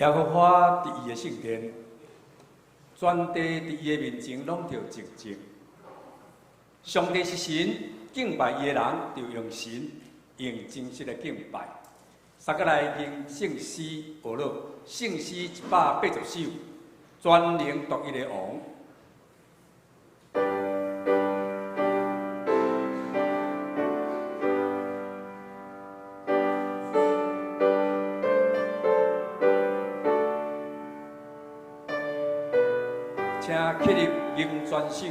耶和華佇伊的聖殿，全地佇伊的面前攏著靜靜。上帝是神，敬拜伊的人著用神，用真實來敬拜。三個來吟聖詩，學樂聖詩180首，全能獨一的王。請起立吟全首。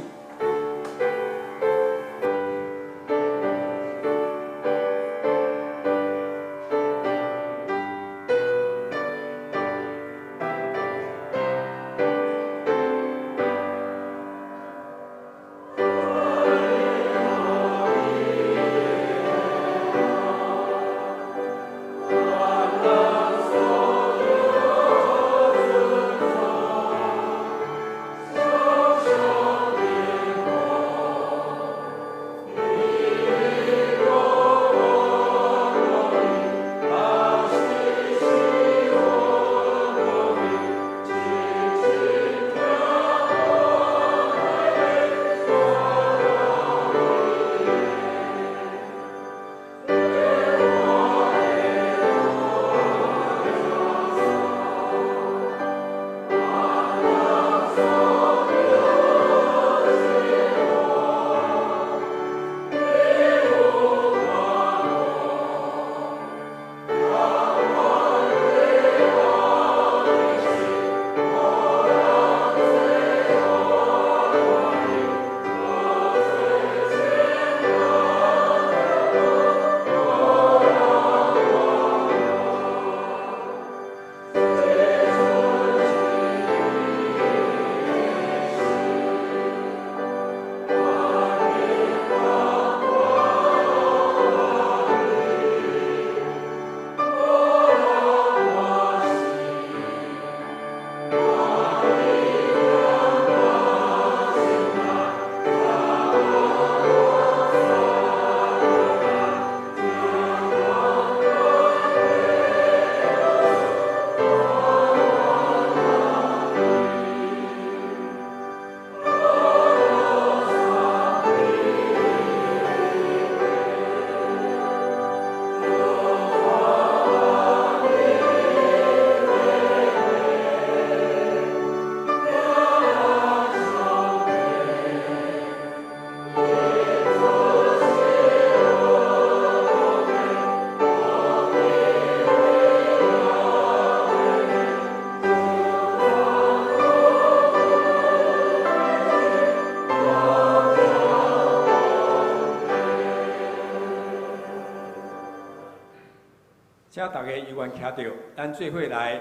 請大家猶原徛著，咱做伙來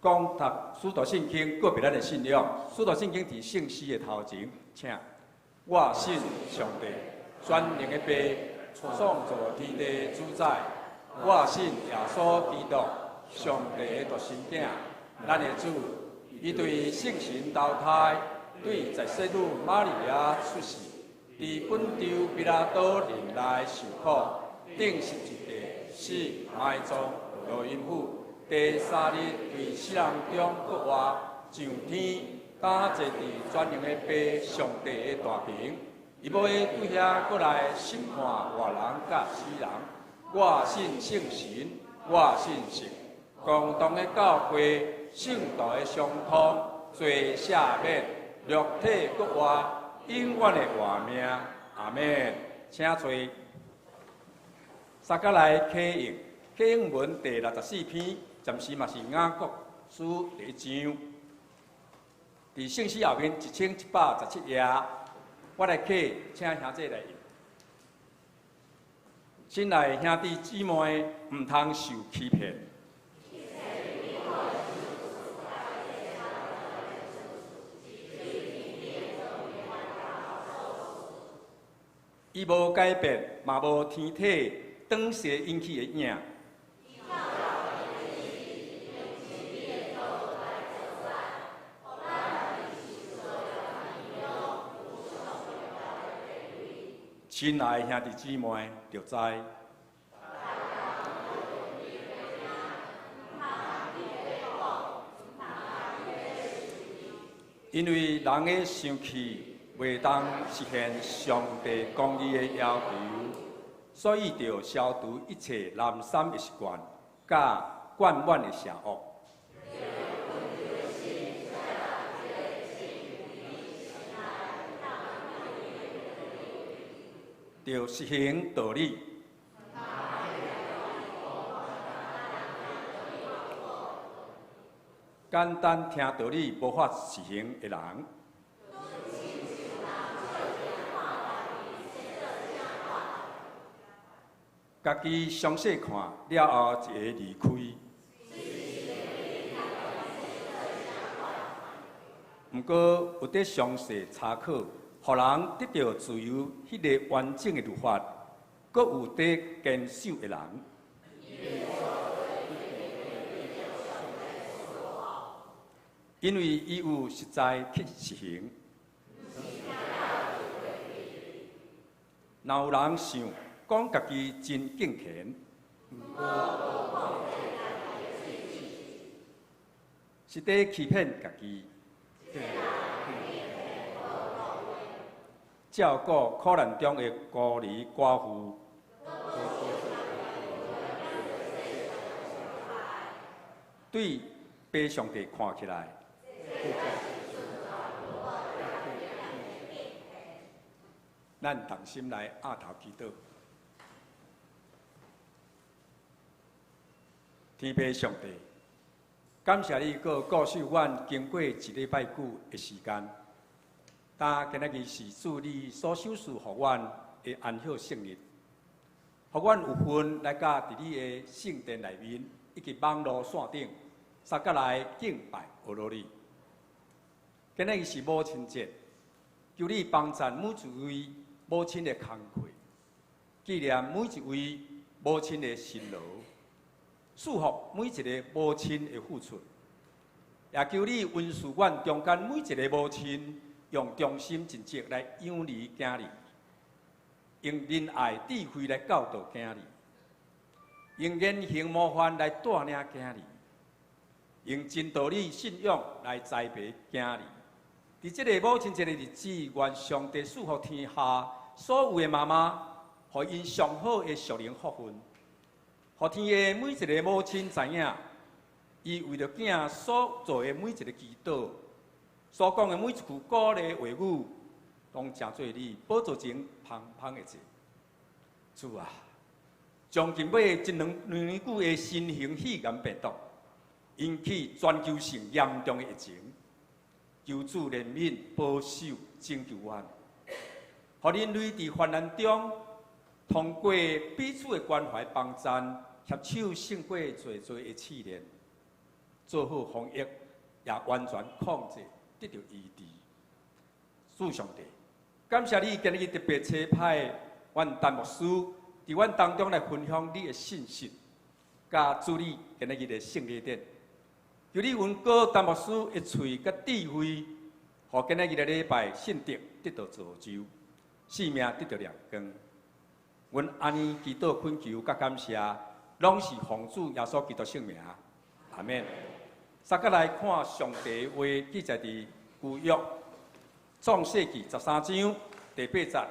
講讀《使徒信經》，告別咱的信仰。《使徒信經》佇聖詩的頭前，請我信上帝，全能的父，創造天地主宰。我信耶穌基督，上帝的獨生囝，咱的主。伊對聖神投胎，對在聖女瑪利亞出世，佇本丟彼拉多任內受苦，釘十字架，死埋葬，落陰府，第三日對死人中復活，上天，敢坐佇全能的父上帝的大爿。伊欲對遐閣來審判活人佮死人。我信聖神，我信聖共同的教會，聖徒的相通，罪赦免，肉體復活，永遠的活命。阿們。請坐。三甲來啟應，啟應文第64篇，暫時嘛是雅各書第一章，佇聖詩後面1117頁，我來啟，請兄弟來應。親愛的兄弟姊妹，毋通受欺騙。伊無改變，嘛無天體轉勢引起的影。親愛的兄弟姊妹，著知。因為人的生氣袂當實現上帝公義的要求，所以著消除一切濫訕的習慣，佮貫滿的邪惡。著實行道理。簡單聽道理無法實行的人，家己詳細看了後就會離開。毋過有佇詳細查考，予人得著自由彼个完整的律法，閣有佇堅守的人。因為伊有實在去實行。若有人想講家己真敬虔，是佇欺騙家己。照顧苦難中的孤兒寡婦，對父上帝看起來。咱同心來額頭祈禱，天父上帝，感謝你閣顧守阮經過一禮拜久的時間，但今仔日是主你所賞賜予阮的安息聖日，予阮有份來佮佇你的聖殿內面，以及網路線頂，相佮來敬拜阿羅你。今仔日是母親節，求你幫贊每一位母親的工課，紀念每一位母親的辛勞，祝福每一个母親的付出，也求你恩賜阮中間每一个母親，用忠心盡責來養兒囝兒，用仁愛智慧來教導囝兒，用言行模範來帶領囝兒，用真道理信仰來栽培囝兒。佇這个母親節的日子，願上帝賜福天下所有的媽媽，予𪜶上好的屬靈福分，予天下每一个母親知影，伊為著囝所做的每一个祈禱，所講的每一句鼓勵話語，攏成做你寶座前芳芳的祭。主啊，將近尾這兩年久的新型肺炎病毒，引起全球性嚴重的疫情，求主憐憫、保守、拯救阮，予人類佇患難中，通過彼此的關懷幫贊，攜手勝過濟濟的試煉，做好防疫，也完全控制，得著醫治。主上帝，感謝你今日特別差派阮陳牧師佇阮當中來分享你的信息，佮主你今日的聖禮典。求你恩膏陳牧師的喙佮智慧，予今日的禮拜信德得到造就，生命得著亮光。阮按呢祈禱懇求佮感謝，攏是奉主耶穌基督聖名，阿們。相佮來看上帝話記載佇舊約創世記13章第八節、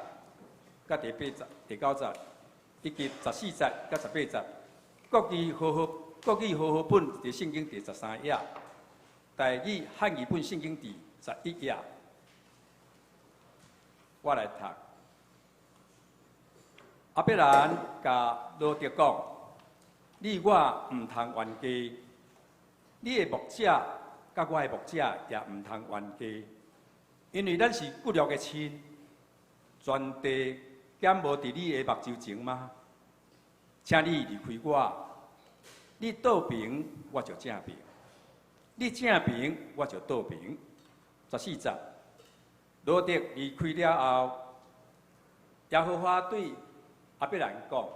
佮第八節、第九節，以及14節佮18節。國語和合本佇聖經第13頁，台語漢語本聖經第11頁。我來讀。亞伯蘭共羅得講：你我毋通冤家，你的牧者佮我的牧者也毋通冤家，因為咱是骨肉的親。全地敢無佇你的目睭前嗎？請你離開我，你倒爿我就正爿，你正爿我就倒爿。14節，羅得離開了後，耶和華對亞伯蘭講：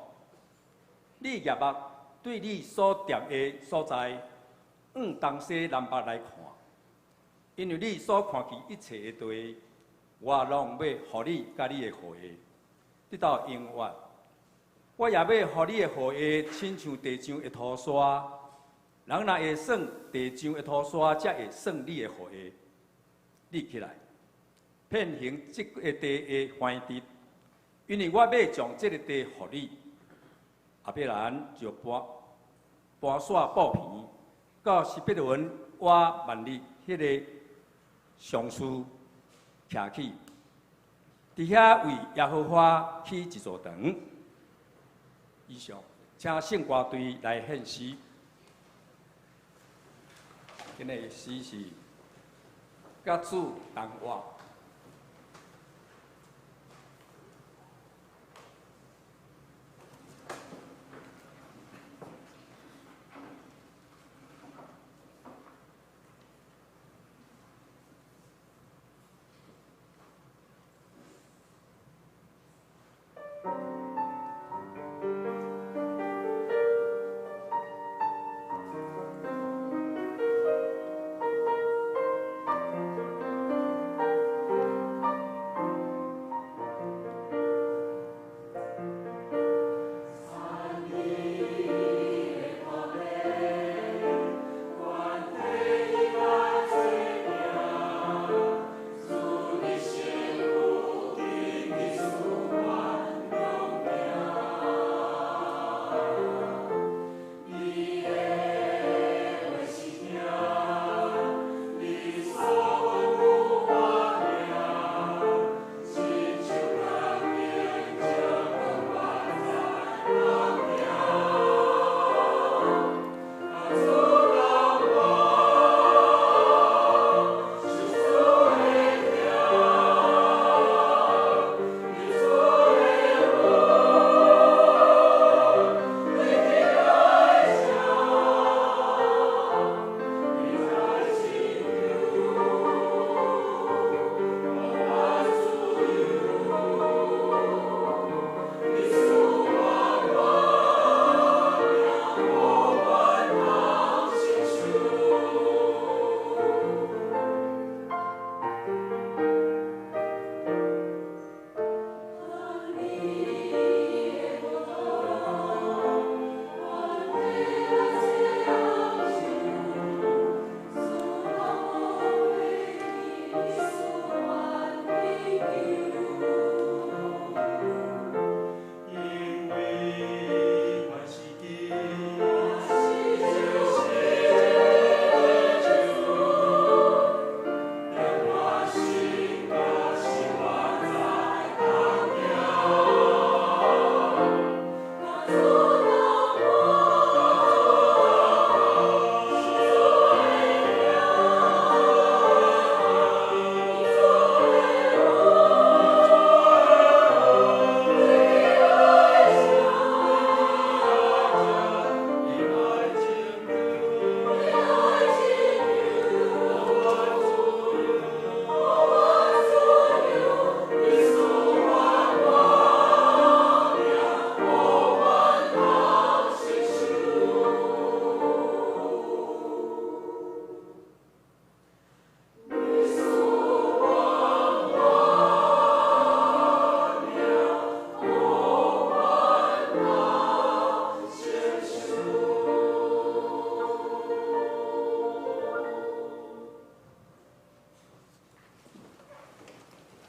你舉目對你所踮的所在，往東西南北來看，因為你所看見一切的地，我攏欲予你佮你的後裔，直到永遠。我也欲予你的後裔親像地上的土沙，人若會算地上的土沙，才會算你的後裔。你起來，遍行這个地的範圍，因為我欲將這个地予你。亞伯蘭就搬搬煞布棚，到西比倫倚幔利彼个橡樹徛起，佇遐為耶和華起一座壇。以上，請聖歌隊來獻詩。今日詩是佮主同活。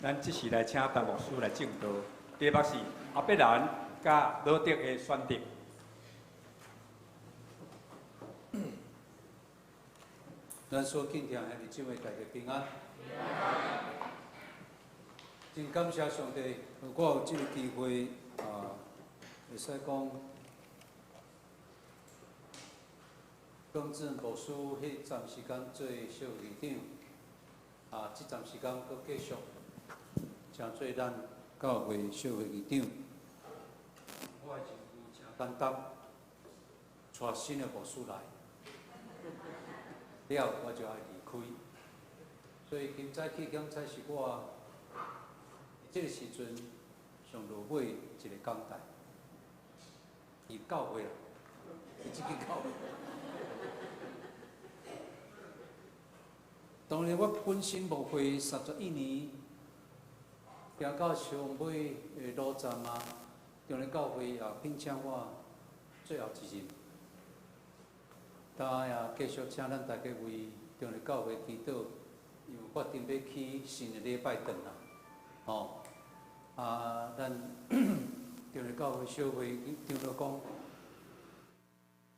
咱這時來請陳牧師來證道，題目是亞伯蘭佮羅得的選擇。咱所敬聽兄弟姊妹，大家平安。真感謝上帝，予我有這个機會啊，會使講，講真牧師彼陣時間做小會長，啊，這陣時間閣繼續請做咱教會小會長。我的任務誠簡單，帶新的牧師來，了我就愛離開。所以今早起講才是我這个時陣上落尾一个講台，佇教會啦，佇這間教會。當然，我本身牧會31年，行到上尾的路站啊，中坜教會也聘請我最後一任。當然也繼續請咱大家為中坜教會祈禱，因為決定欲起新的禮拜堂啦，吼，啊，咱長老教會小會長老講，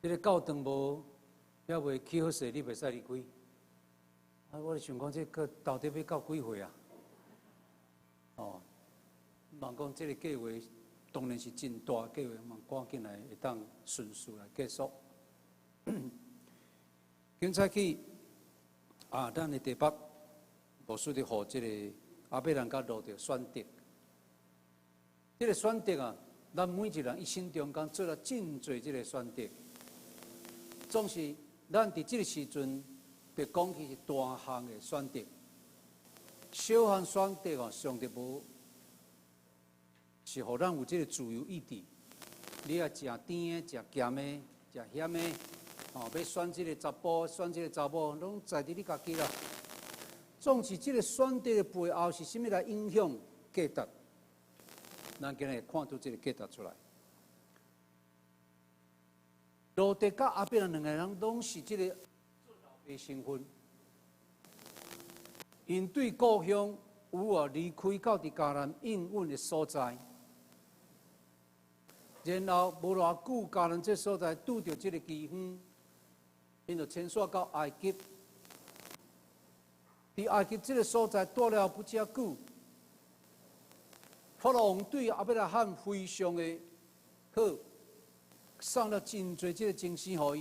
這个教堂無猶未起好勢，你袂使離開。啊，我就想講，這個到底欲到幾歲啊？哦，望講這个計劃當然是真大計劃，望趕緊來會當順序來結束。今早起啊，咱的題目牧師佇予這个亞伯蘭佮羅得選擇。這个選擇啊，咱每一個人一生中間做了真濟這个選擇，總是咱佇這个時陣，就講起是大項的選擇，小項選擇哦，上帝無是予咱有這個自由意志。你愛食甜的、食鹹的、食鹹的，哦，欲選這個查埔，選這個查某，攏在佇你家己啦。總是這個選擇的背後是啥物來影響價值？咱今日會看出這個價值出來。羅得佮亞伯蘭兩個人攏是這个做老爸身份，𪜶對故鄉烏爾離開到佇迦南應允的所在，然後無偌久，迦南這所在拄著這个饑荒，𪜶就遷徙到埃及。佇埃及這个所在蹛了不遮久，法老王對亞伯拉罕非常的好，送了真濟這个精牲予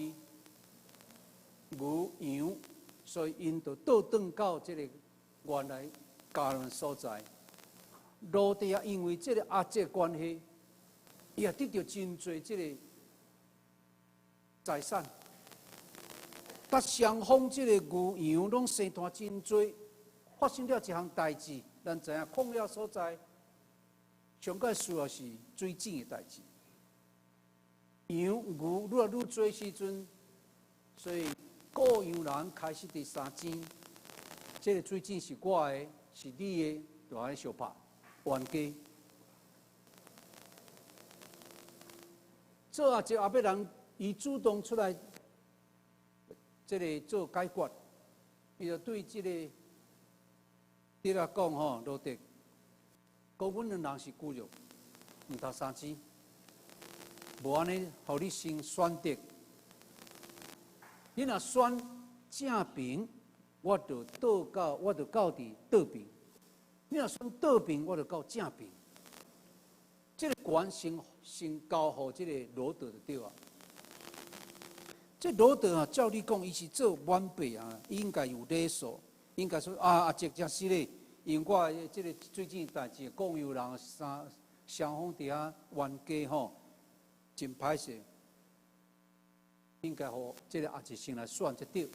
伊，牛羊，所以𪜶就倒轉到這个原來迦南所在。羅得也因為這个阿姐關係，伊也得著真濟這个財產。但雙方這个牛羊攏生湠真濟，發生了一項代誌，咱知影曠野所在，上蓋需要是水井的代誌。羊牛愈來愈濟時陣，所以羔羊人開始佇相爭，這个水井是我的，是你的，就按呢相拍冤家。做阿叔亞伯蘭，伊主動出來，這个做解決，伊就對這个佇咧講吼，羅得，講阮兩人是骨肉，毋通相爭。無按呢，予你先選擇。你若選正邊，我就倒到，我就到佇倒邊；你若選倒邊，我就到正邊。這个權先先交予這个羅得就對啊。這羅得啊，照理講，伊是做晚輩啊，應該有禮數，應該說啊，阿叔真失禮，因為我的這个最近代誌，講有人三雙方佇遐冤家吼。真歹勢，應該予這个阿叔先來選才對。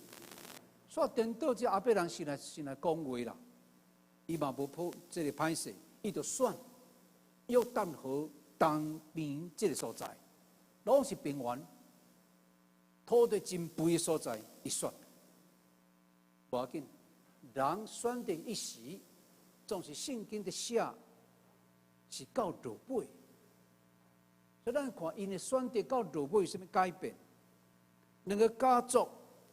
煞顛倒，這亞伯蘭先來先來講話啦，伊嘛無破這个歹勢，伊就選約旦河東邊這个所在，攏是平原，土地真肥的所在，伊選。無要緊，人選定一時，總是聖經佇寫是到落尾。所以咱看𪜶的選擇到落尾有啥物改變？兩个家族，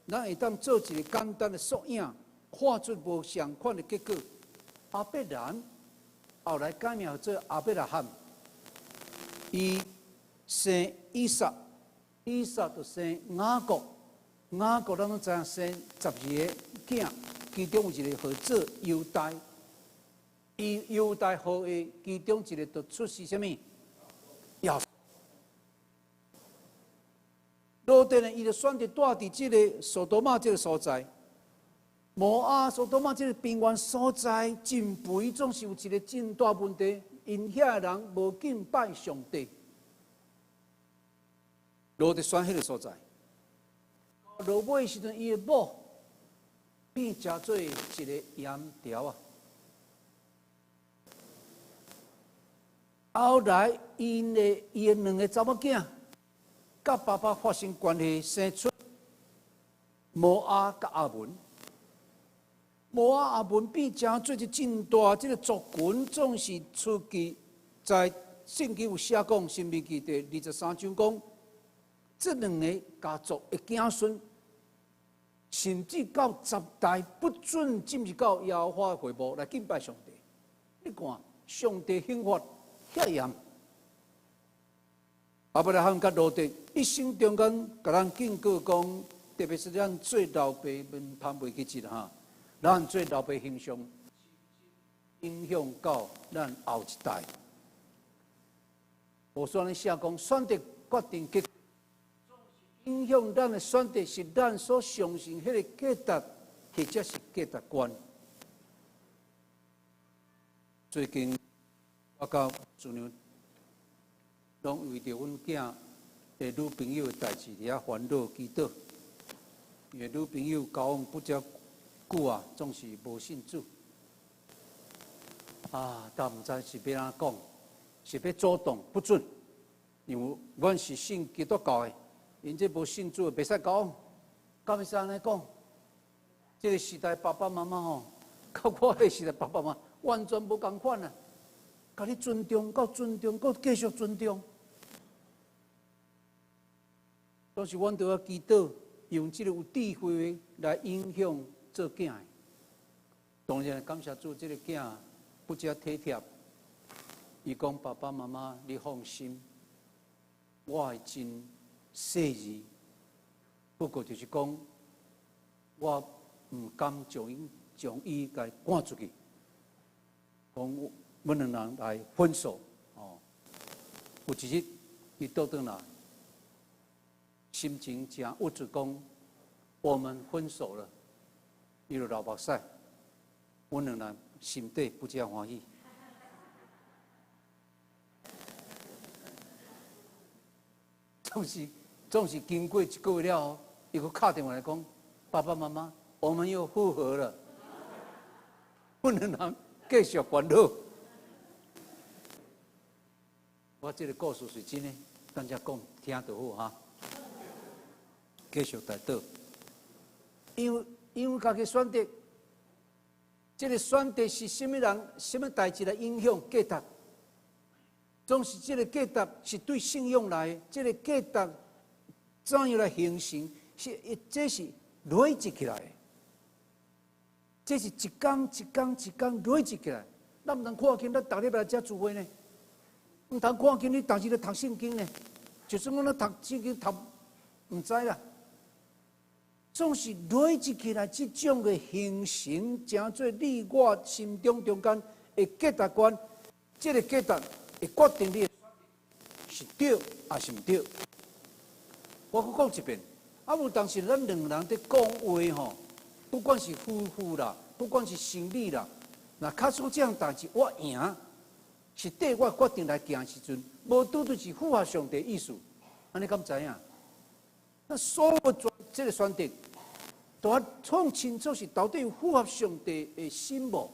咱會當做一个簡單的縮影，看出無相仝的結果。亞伯蘭後來改名做亞伯拉罕，伊生以撒，以撒就生雅各，雅各咱攏知影生12个囝，其中有一个號做猶大，伊猶大後裔其中一个就出世啥物？耶穌。羅得呢，伊就選擇蹛佇這个索多瑪這个所在，摩押索多瑪這个平原所在，真肥，總是有一个真大問題，𪜶遐的人無敬拜上帝。羅得選彼个所在，落尾時陣，伊的某變成做一个秧條啊。後來，伊的兩个查某囝。佮爸爸發生關係，生出摩押佮亞捫。摩押亞捫變成做一真大這个族群，總是出自在聖經有寫講，申命記第23章講，這兩个家族的子孫，甚至到10代不准進入到耶和華會幕來敬拜上帝。你看，上帝刑罰遐嚴。亞伯拉罕佮羅得一生中間，共咱警告講，特別是咱做老爸，免談袂記得哈，咱做老爸形象，影響到咱後一代。無說你寫講，選擇決定結果，影響咱的選擇是咱所相信彼个價值，或者是價值觀。最近我佮主娘攏為著阮囝的女朋友的代誌佇遐煩惱祈禱，因為女朋友交往不遮久啊，總是無信主。啊，但毋知是欲按怎講，是欲阻擋不准，因為阮是信基督教的，𪜶這無信主的，袂使交往，敢會使按呢講？這个時代爸爸媽媽吼，佮我彼時代爸爸媽媽完全無仝款啊！共你尊重，閣尊重，閣繼續尊重。當時阮都要祈禱，用這个有智慧的來影響做囝的。當然感謝主，這个囝不只體貼。伊講爸爸媽媽，你放心，我會真細膩。不過就是講，我毋敢將伊共趕出去。講阮兩人來分手哦。有一日，伊倒轉來，心情誠鬱卒，講我們分手了。伊就流目屎，阮兩人心底不遮歡喜。總是總是經過一個月了後，伊閣敲電話來講：爸爸媽媽，我們又復合了。阮兩人繼續煩惱。我這个故事是真的，等下講聽就好哈。繼續代禱，因為家己選擇，這个選擇是啥物人、啥物代誌來影響價值？總是這个價值是對信仰來的，這个價值怎樣來形成？是，這是累積起來的，這是一工一工一工累積起來。咱毋通看見咱逐禮拜來遮聚會呢，毋通看見你逐日咧讀聖經呢。就算講咱讀聖經讀，毋知啦。總是累積起來這種的形成，成做你我心中中間的價值觀。這个價值會決定你的是對抑是毋對。我閣講一遍，啊，有當時咱兩人佇講話吼，不管是夫婦啦，不管是情侶啦，若假使這項代誌我贏，是綴我決定來行的時陣，無拄拄是符合上帝意思，按呢敢知影？那所有這个選擇，都愛創清楚是到底有符合上帝的心無？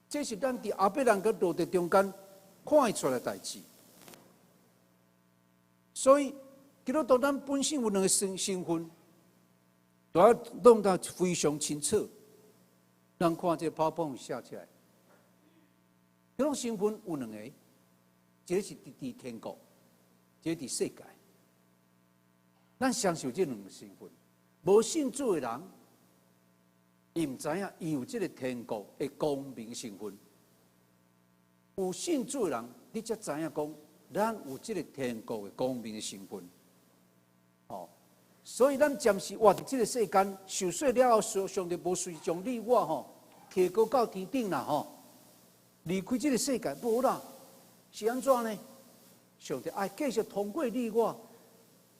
這是咱佇亞伯蘭佮羅得中間看會出來代誌。所以，基督徒咱本身有兩个身份，都愛弄得非常清楚。咱看這个 PowerPoint 寫起來，這種身份有兩个，一个是佇天國，一個佇世界。咱相信這兩个身份，無信主的人，伊毋知影伊有這个天國的公民身份。有信主的人，你才知影講，咱有這个天國的公民的身份。哦，所以咱暫時活佇這个世間，受洗了後，上帝無隨將你我吼提高到天頂啦吼，離開這个世界無啦，是按怎呢？上帝愛繼續通過你我，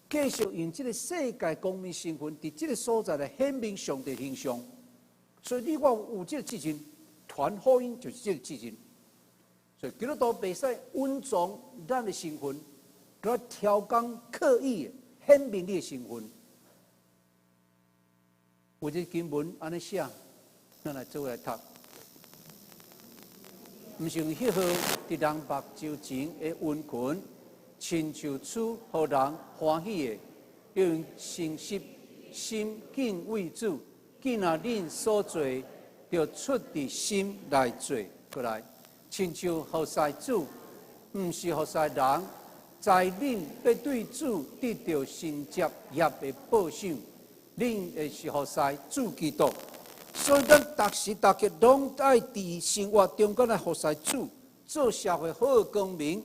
繼續用這个世界公民身份，佇這个所在來顯明上帝形象。所以你我有這个責任，傳福音就是這个責任。所以基督徒袂使隱藏咱的身份，閣刁工刻意顯明你的身份。有這經文按呢寫，咱來做來讀。毋是用彼號佇人目睭前的溫群，親像主予人歡喜的，要用誠實心敬畏主。囝仔恁所做，著出佇心來做，閣來，親像服侍主，毋是服侍人。知恁欲對主得著承接業的報賞，恁會是服侍主基督。所以咱逐時逐刻攏愛佇生活中間來服侍主，做社會好的公民，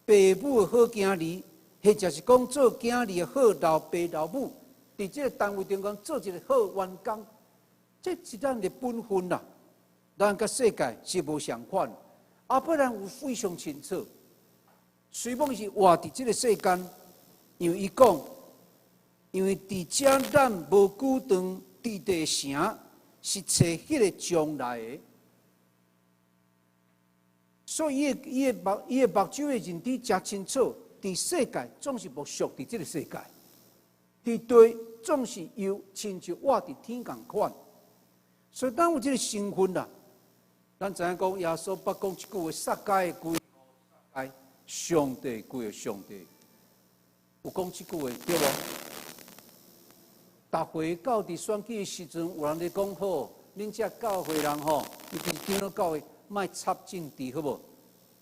爸母的好囝兒，或者是講做囝兒的好老爸老母，佇這個單位中間做一個好員工，這是咱的本分啦。咱佮世界是無相款。亞伯蘭有非常清楚，雖罔是活佇這個世間，因為伊講，因為佇遮咱無久長佇地城，是揣彼個將來的，所以伊的目睭的認知誠清楚，佇世界總是無屬佇這個世界，佇地總是猶親像活佇天仝款，所以咱有這個身份啦。咱知影講耶穌捌講一句話：撒該的歸撒該，上帝歸上帝。有講這句話對無？逐回到佇選舉的時陣，有人咧講好，恁這教會人吼，尤其是長老教會，莫插政治好無？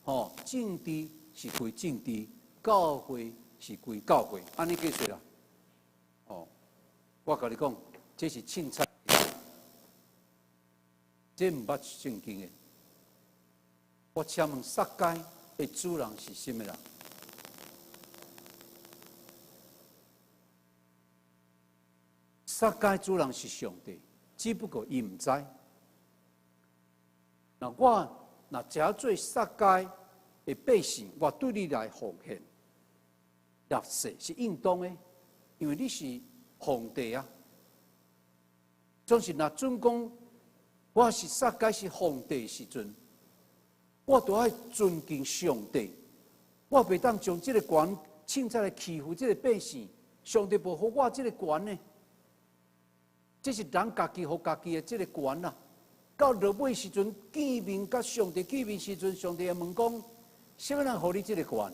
吼，政治是歸政治，教會是歸教會，按呢計算啦。哦，我共你講，這是凊彩，這毋捌聖經的。我請問撒該的主人是啥物人？撒該主人是上帝，只不過伊毋知。若我若誠做撒該的百姓，我對你來奉獻、立誓是應當的，因為你是皇帝啊。總是若准講我是撒該是皇帝的時陣，我都愛尊敬上帝，我袂當將這個權凊彩來欺負這個百姓。上帝無予我這個權呢，這是人家己予家己的這個權啦。到落尾時陣見面，佮上帝見面時陣，上帝會問講：啥物人予你這個權？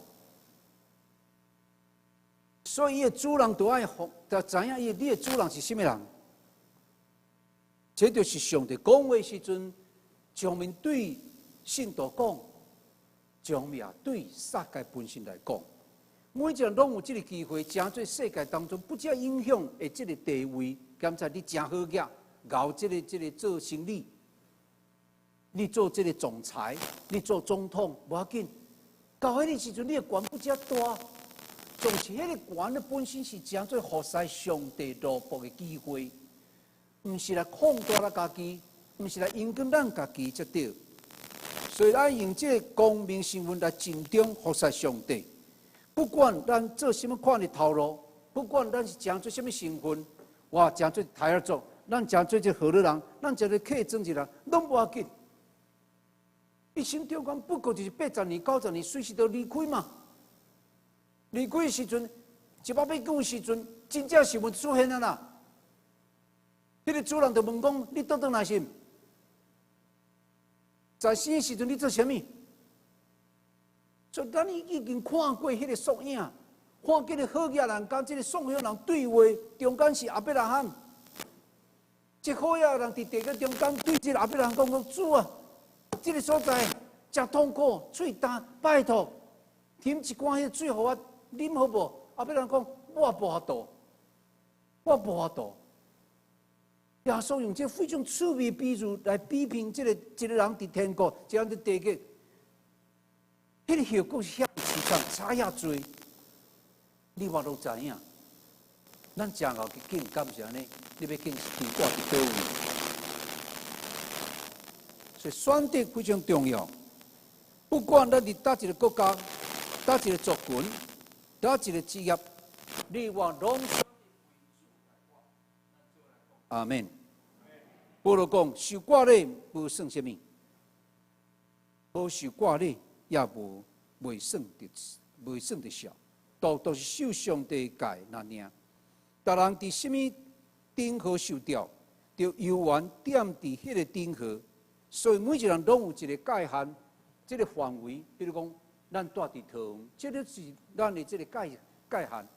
所以伊的主人都愛就知影伊你的主人是啥物人。這就是上帝講話時陣，一方面對信徒講，一方面也對撒該本身來講。每一個人攏有這個機會，成做世界當中不只影響的這個地位，檢查你誠好額，熬這個做生理，你做這個總裁，你做總統，無要緊。到彼個時陣，你的權不只大，總是彼個權的本身是成做服侍上帝奴僕的機會，毋是來擴大咱家己，毋是來影響咱家己才對。所以咱用這個公民身份來盡忠服侍上帝。不管咱做啥物款的頭路，不管咱是成做啥物身份，哇，成做台兒族，咱成做這河洛人，咱成做客莊一人，攏無要緊。一生中間不過就是80年、90年，隨時都離開嘛。離開的時陣，一百八九的時陣，真正是問出現啊啦。彼個主人就問講：你倒轉來是？在生的時陣你做啥物？所以咱已經看過彼個縮影，看見個好額人佮這個喪享人對話，中間是亞伯拉罕。這好額人佇地獄中間對這個亞伯拉罕講講：主啊，這個所在誠痛苦，喙焦，拜託，添一罐彼個水予我啉好無？亞伯拉罕講：我無法度，我無法度。耶穌用這非常趣味的比喻來比拼這個一個人佇天國，一個人佇地獄。彼個後果是遐凄慘，差遐濟，你我攏知影。咱誠𠢕去敬，敢是按呢？你欲敬是敬我佇佗位？所以選擇非常重要。不管咱佇佗一個國家、佗一個族群、佗一個職業，你我攏選擇。阿門。保羅講，受割禮無算啥物，無受割禮也無未算得數，都是守上帝誡那爾。逐人佇啥物場合受召，就猶原踮佇彼個場合，所以每一個人攏有一個界限，這個範圍。比如講，咱住佇桃園，這個是咱的這個界限。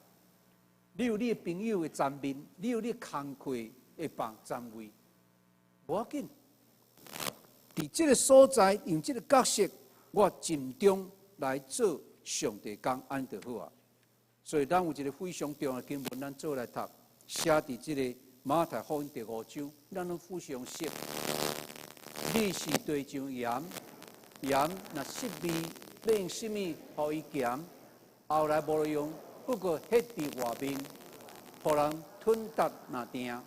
你有你的朋友的層面，你有你工課的範層位，無要緊。佇這個所在，用這個角色，我盡忠來做上帝工，按呢就好啊。所以，咱有一個非常重要的經文，咱做來讀，寫佇這個馬太福音第五章，咱攏非常熟。你是地上鹽，鹽若失味，欲用啥物予伊鹹？後來無路用，不過歇佇外面，予人吞踏若定。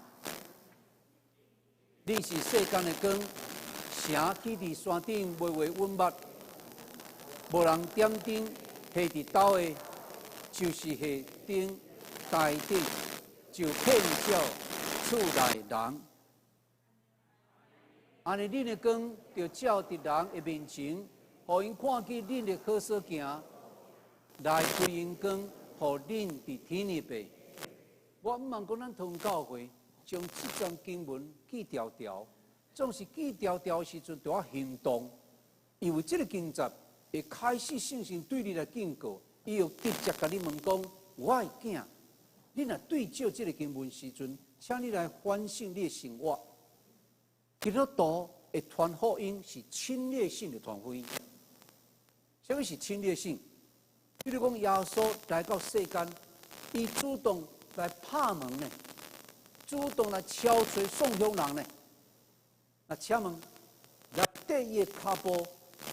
你是世間的光，城起佇山頂袂會隱密，無人點燈下佇斗下，就是下燈台頂，就遍照厝內人。按呢，恁的光就照佇人的面前，予𪜶看見恁的好所行，來歸榮光予恁佇天的爸。我毋茫講咱堂教會將這段經文記牢牢，總是記牢牢的時陣，就愛行動。因為這個經節會開始聖神對你來警告，伊會直接共你問講：我的囝，你若對照這個經文時陣，請你來反省你的生活。基督徒會傳福音是侵略性的傳福音。啥物是侵略性？比如講，耶穌來到世間，伊主動來拍門呢，主動來敲揣創鄉人呢。那請問，來綴伊的跤步，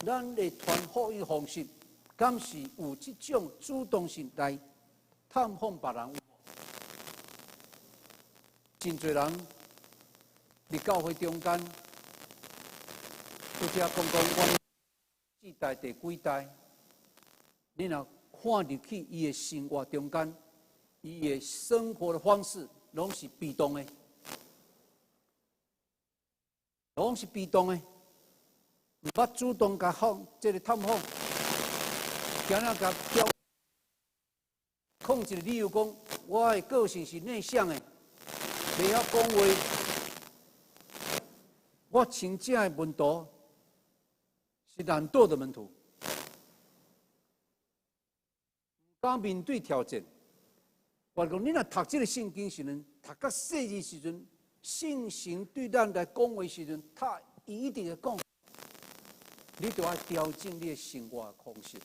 咱的傳福音方式，敢是有這種主動性來探訪別人？真濟人佇教會中間，拄才講講阮四代第幾代，你若看入去伊的生活中間，伊的生活的方式，攏是被動的，攏是被動的，毋捌主動共訪，這個探訪，今仔共表講一個理由講，我的個性是內向的，袂曉講話。我親正的門徒是懶惰的門徒，毋敢面對挑戰。我講，你若讀這個聖經時陣，讀較細緻時陣，聖神對咱來講話時陣，他伊一定會講，你著愛調整你的生活方式。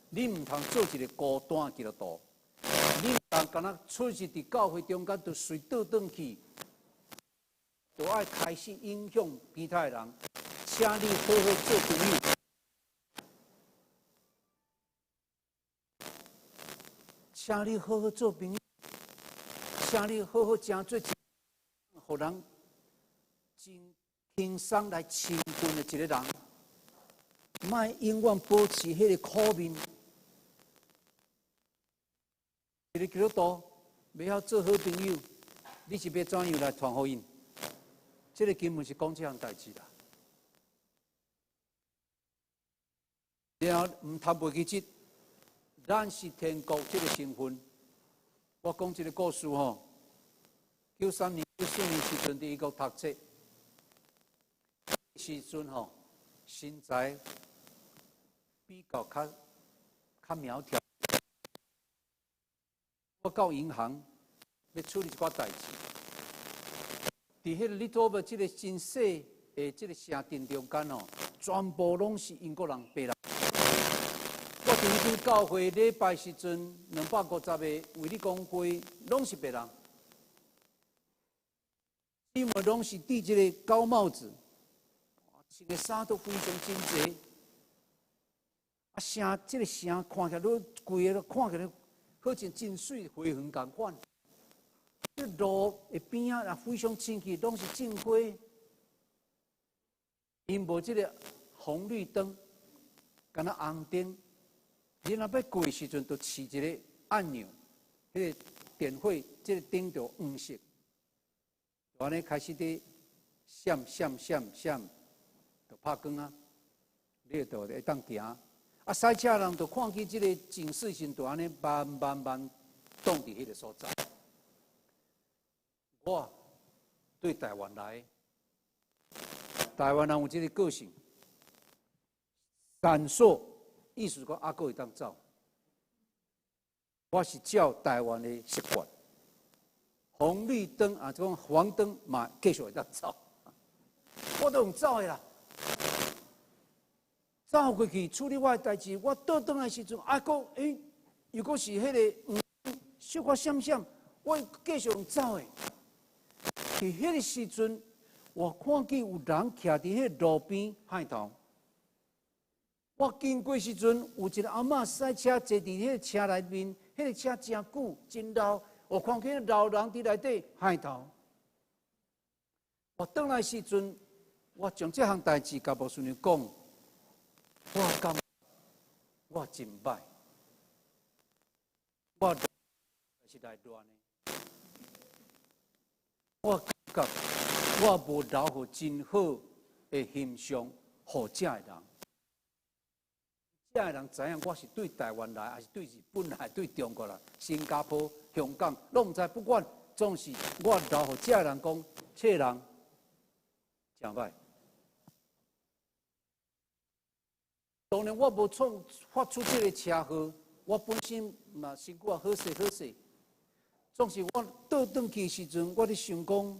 你毋通做一個孤單基督徒，你毋通干焦出入佇教會中間，就隨倒轉去。就愛開始影響其他的人，請你好好做朋友，請你好好做朋友，請你好好成做一個，予人真輕鬆來親近的一個人，莫永遠保持彼個苦面。一個基督徒欲曉做好朋友，你是欲怎樣來傳福音？這個根本是講這項代誌啦。然後毋通袂記得，咱是天國這個身份。我講這個故事吼，93年、94年時陣佇英國讀冊，時陣吼身材比較較較苗條。我到銀行欲處理一寡代誌。佇彼個 Littleborough 這個真細的這個城鎮中間哦，全部攏是英國人白人。我佇彼間教會禮拜時陣，250個衛理公會攏是白人，姊妹攏是戴這個高帽子，穿的衫都非常整齊。啊，城這個城看起來，攏規个看起來好像真媠花園仝款。這路的邊仔也非常清氣，攏是種花。𪜶無這個紅綠燈，敢若紅燈。你若欲過時陣，就揤一個按鈕，彼個電火，這個燈就黃色。按呢開始佇閃閃閃閃，就拍光啊！你就會當行。啊，駛車人就看見這個警示時，就按呢慢慢慢擋佇彼個所在。我對台灣來，台灣人有這個個性，閃爍，意思講猶閣會當走。我是照台灣的習慣，紅綠燈啊，這種黃燈嘛，繼續會當走，我都用走的啦。走過去處理我的代誌，我倒轉來時陣，猶閣欸，又閣是彼個黃燈，小可閃閃，我繼續用走的。佇彼个時陣，我看見有人徛佇彼个路邊害頭。我經過時陣，有一个阿嬤駛車坐佇彼个車內面，彼个車誠久真老，我看見老人佇內底害頭。我轉來時陣，我將這項代誌共牧師娘講，我感覺我真歹，我是來亂的，我感覺我無留予真好的形象，予遮的人。遮的人知影我是對台灣來，還是對日本來、對中國來、新加坡、香港，攏毋知。不管，總是我留予遮的人講，這人誠歹。當然，我無創發出這个車禍，我本身嘛身軀也好勢好勢。總是我倒轉去的時陣，我咧想講，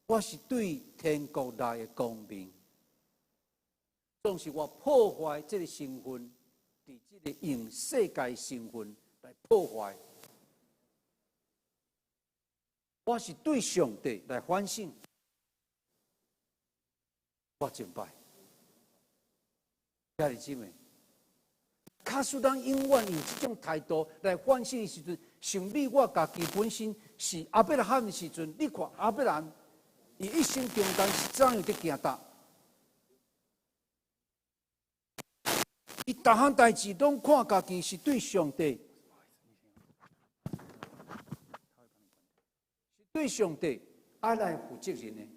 我是對天國來的公民。總是我破壞這个身份，佇這个用世界身份來破壞。我是對上帝來反省，我真歹。兄弟姊妹，假使咱永遠用這種態度來反省的時陣，像你我家己本身是亞伯拉罕的時陣，你看亞伯蘭，伊一生中間是怎樣佇行踏？伊逐項代誌攏看家己是對上帝，是對上帝愛來負責任的。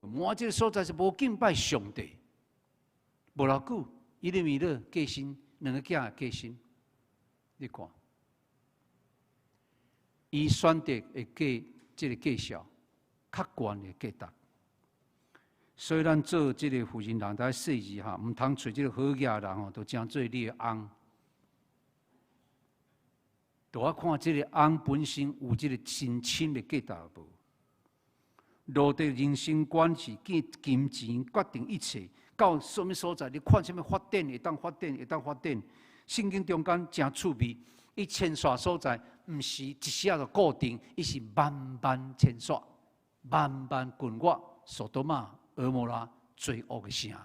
摩押這个所在是無敬拜上帝，無偌久，耶利米勒過身，兩个囝也過身。你看，伊選擇的價，這个價數較懸的價值。所以咱做這个負責人，在細緻哈，毋通揣這个好額人吼，就成做你的翁。就愛看這个翁本身有這个真親的價值無。路得人生觀是見金錢決定一切，到啥物所在，你看啥物發展會當發展，會當發展。聖經中間誠趣味，伊遷徙所在，毋是一時仔就固定，伊是慢慢遷徙，慢慢滾過索多瑪、蛾摩拉罪惡的城。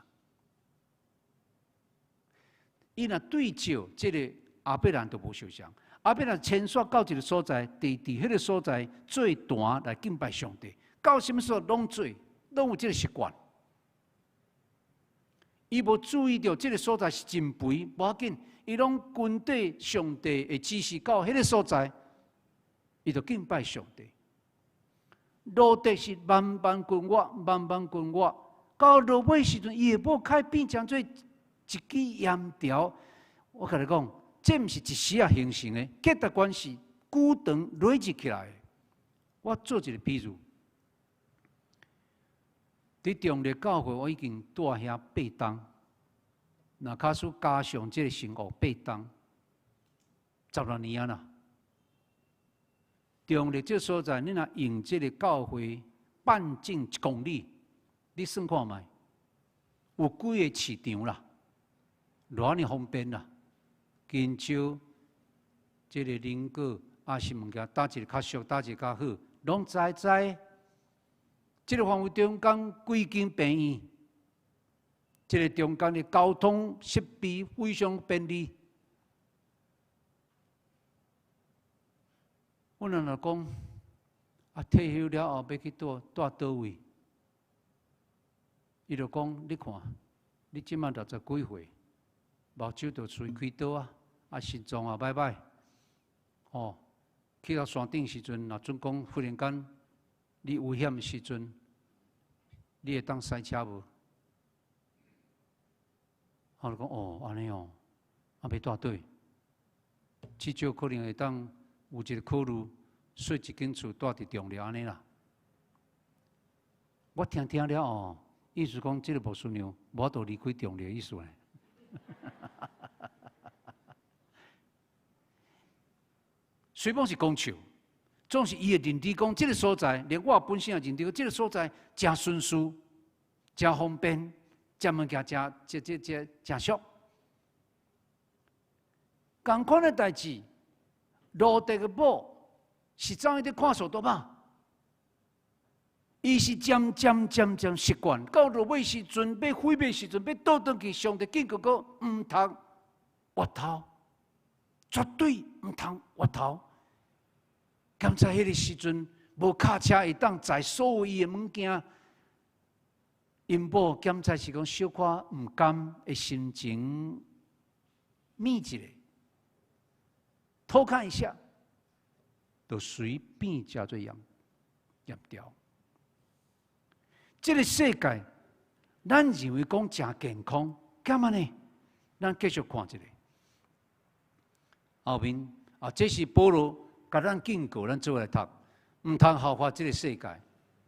伊若對照這个亞伯蘭就無相像，亞伯蘭遷徙到一个所在，佇彼个所在做壇來敬拜上帝，到啥物所攏做，攏有這个習慣。伊無注意著這个所在是真肥，無要緊，伊攏跟綴上帝的指示到彼个所在，伊就敬拜上帝。羅得是慢慢滾活，慢慢滾活，到落尾時陣，伊的某開變成做一支鹽條。我共你講，這毋是一時仔形成的，價值觀是久長累積起來的。我做一个比喻，佇中壢教會，我已經蹛遐8冬，若假使加上這个生活八冬，16年啊啦。中壢這所在，你若用這个教會半徑1公里，你算看覓，有幾个市場啦，偌爾方便啦。香蕉、這个蘋果，抑是物件，佗一个較俗，佗一个較好，攏知知。這个範圍中間幾間病院，這个中間的交通設備非常便利。阮若講，啊退休了後欲去蹛佗位？伊就講，你看，你這馬60幾歲，目睭就隨開刀啊，啊心臟也歹歹，吼，去到山頂時陣，若準講忽然間你危險的時陣，你會當駛車無？我就講哦，按呢哦，啊欲蹛佗？至少可能會當有一个考慮，稅一間厝蹛佇中壢按呢啦。我聽聽了後，意思講這个牧師娘無法度離開中壢的意思呢。雖講是講笑，總是伊會認知講，這个所在，連我本身也認知，這个所在誠順遂，誠方便，食物件誠這這這誠俗。仝款的代誌，羅得的某是怎樣佇看索多瑪？伊是漸漸漸漸習慣，到落尾時陣欲毀滅時陣，欲倒轉去，上帝警告講，毋通越頭，絕對毋通越頭。敢知彼个時陣無跤車會當載所有伊的物件，𪜶某檢查是講小可毋甘的心情，瞇一下，偷看一下，就隨變成做鹽鹽條。這个世界，咱認為講誠健康，幹嘛呢？咱繼續看一下後面啊，這是保羅共咱警告，咱做伙來讀，毋通效法這个世界，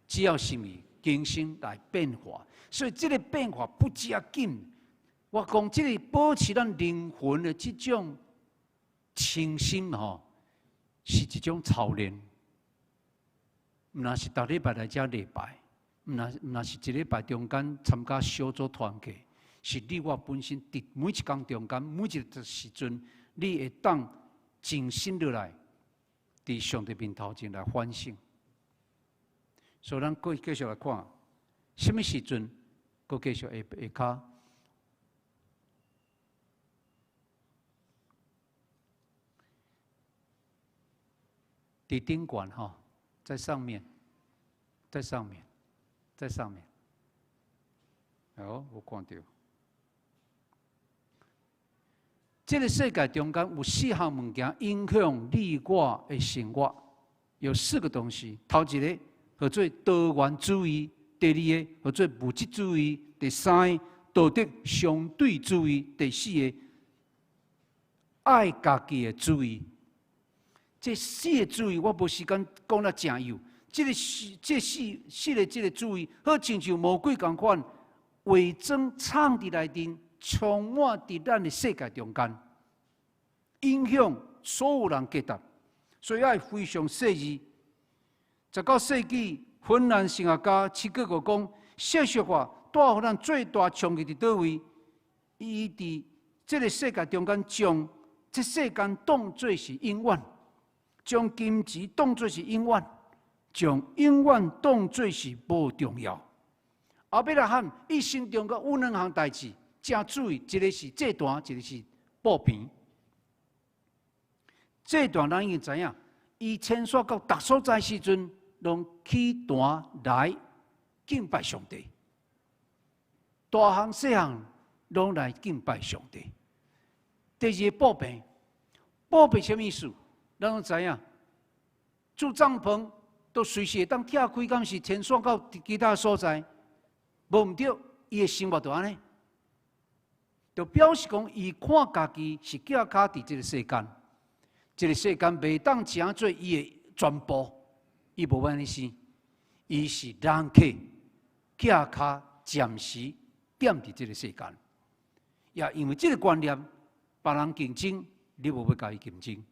只要心意更新來變化。所以這个變化不只要緊。我講這个保持咱靈魂的這種清新吼，是一種操練。毋若是逐禮拜來遮禮拜，毋若是一禮拜中間參加小組團契，是你我本身佇每一工中間，每一个時陣，你會當靜心落來，佇上帝面頭前來反省。所以，咱閣繼續來看，啥物時陣，閣繼續會會較。佇頂懸吼，在上面，在上面，在上面。好，有看著。這个世界中間有四項物件影響你我的生活，有四個東西。頭一个號做多元主義，第二个號做物質主義，第三个道德相對主義，第四个愛家己的主義。這四个主義我無時間講得誠幼。這个四、這四四个這个主義，好親像魔鬼仝款，偽裝藏佇內面，充滿佇咱的世界中間，影響所有人價值。所以愛非常細膩。19世紀芬蘭神學家齊克果講，世俗化帶予咱最大衝擊佇佗位？伊佇這个世界中間將這世間當做是永遠，將金錢當做是永遠，將永遠當做是無重要。亞伯拉罕一生中閣有兩項代誌，誠注意，一个是祭壇，一个是布棚。祭壇咱已經知影，伊遷徙到逐所在時陣，攏起壇來敬拜上帝。大項細項攏來敬拜上帝。第二個布棚，布棚啥物意思？咱攏知影，住帳篷都隨時會當拆開，敢是遷徙到其他所在，無毋對，伊的生活就按呢，就表示講伊看家己是寄跤佇這个世間，這个世間袂當成做伊的全部，伊無按呢想，伊是人客，寄跤暫時踮佇這个世間，也因為這个觀念，別人競爭，你無欲共伊競爭，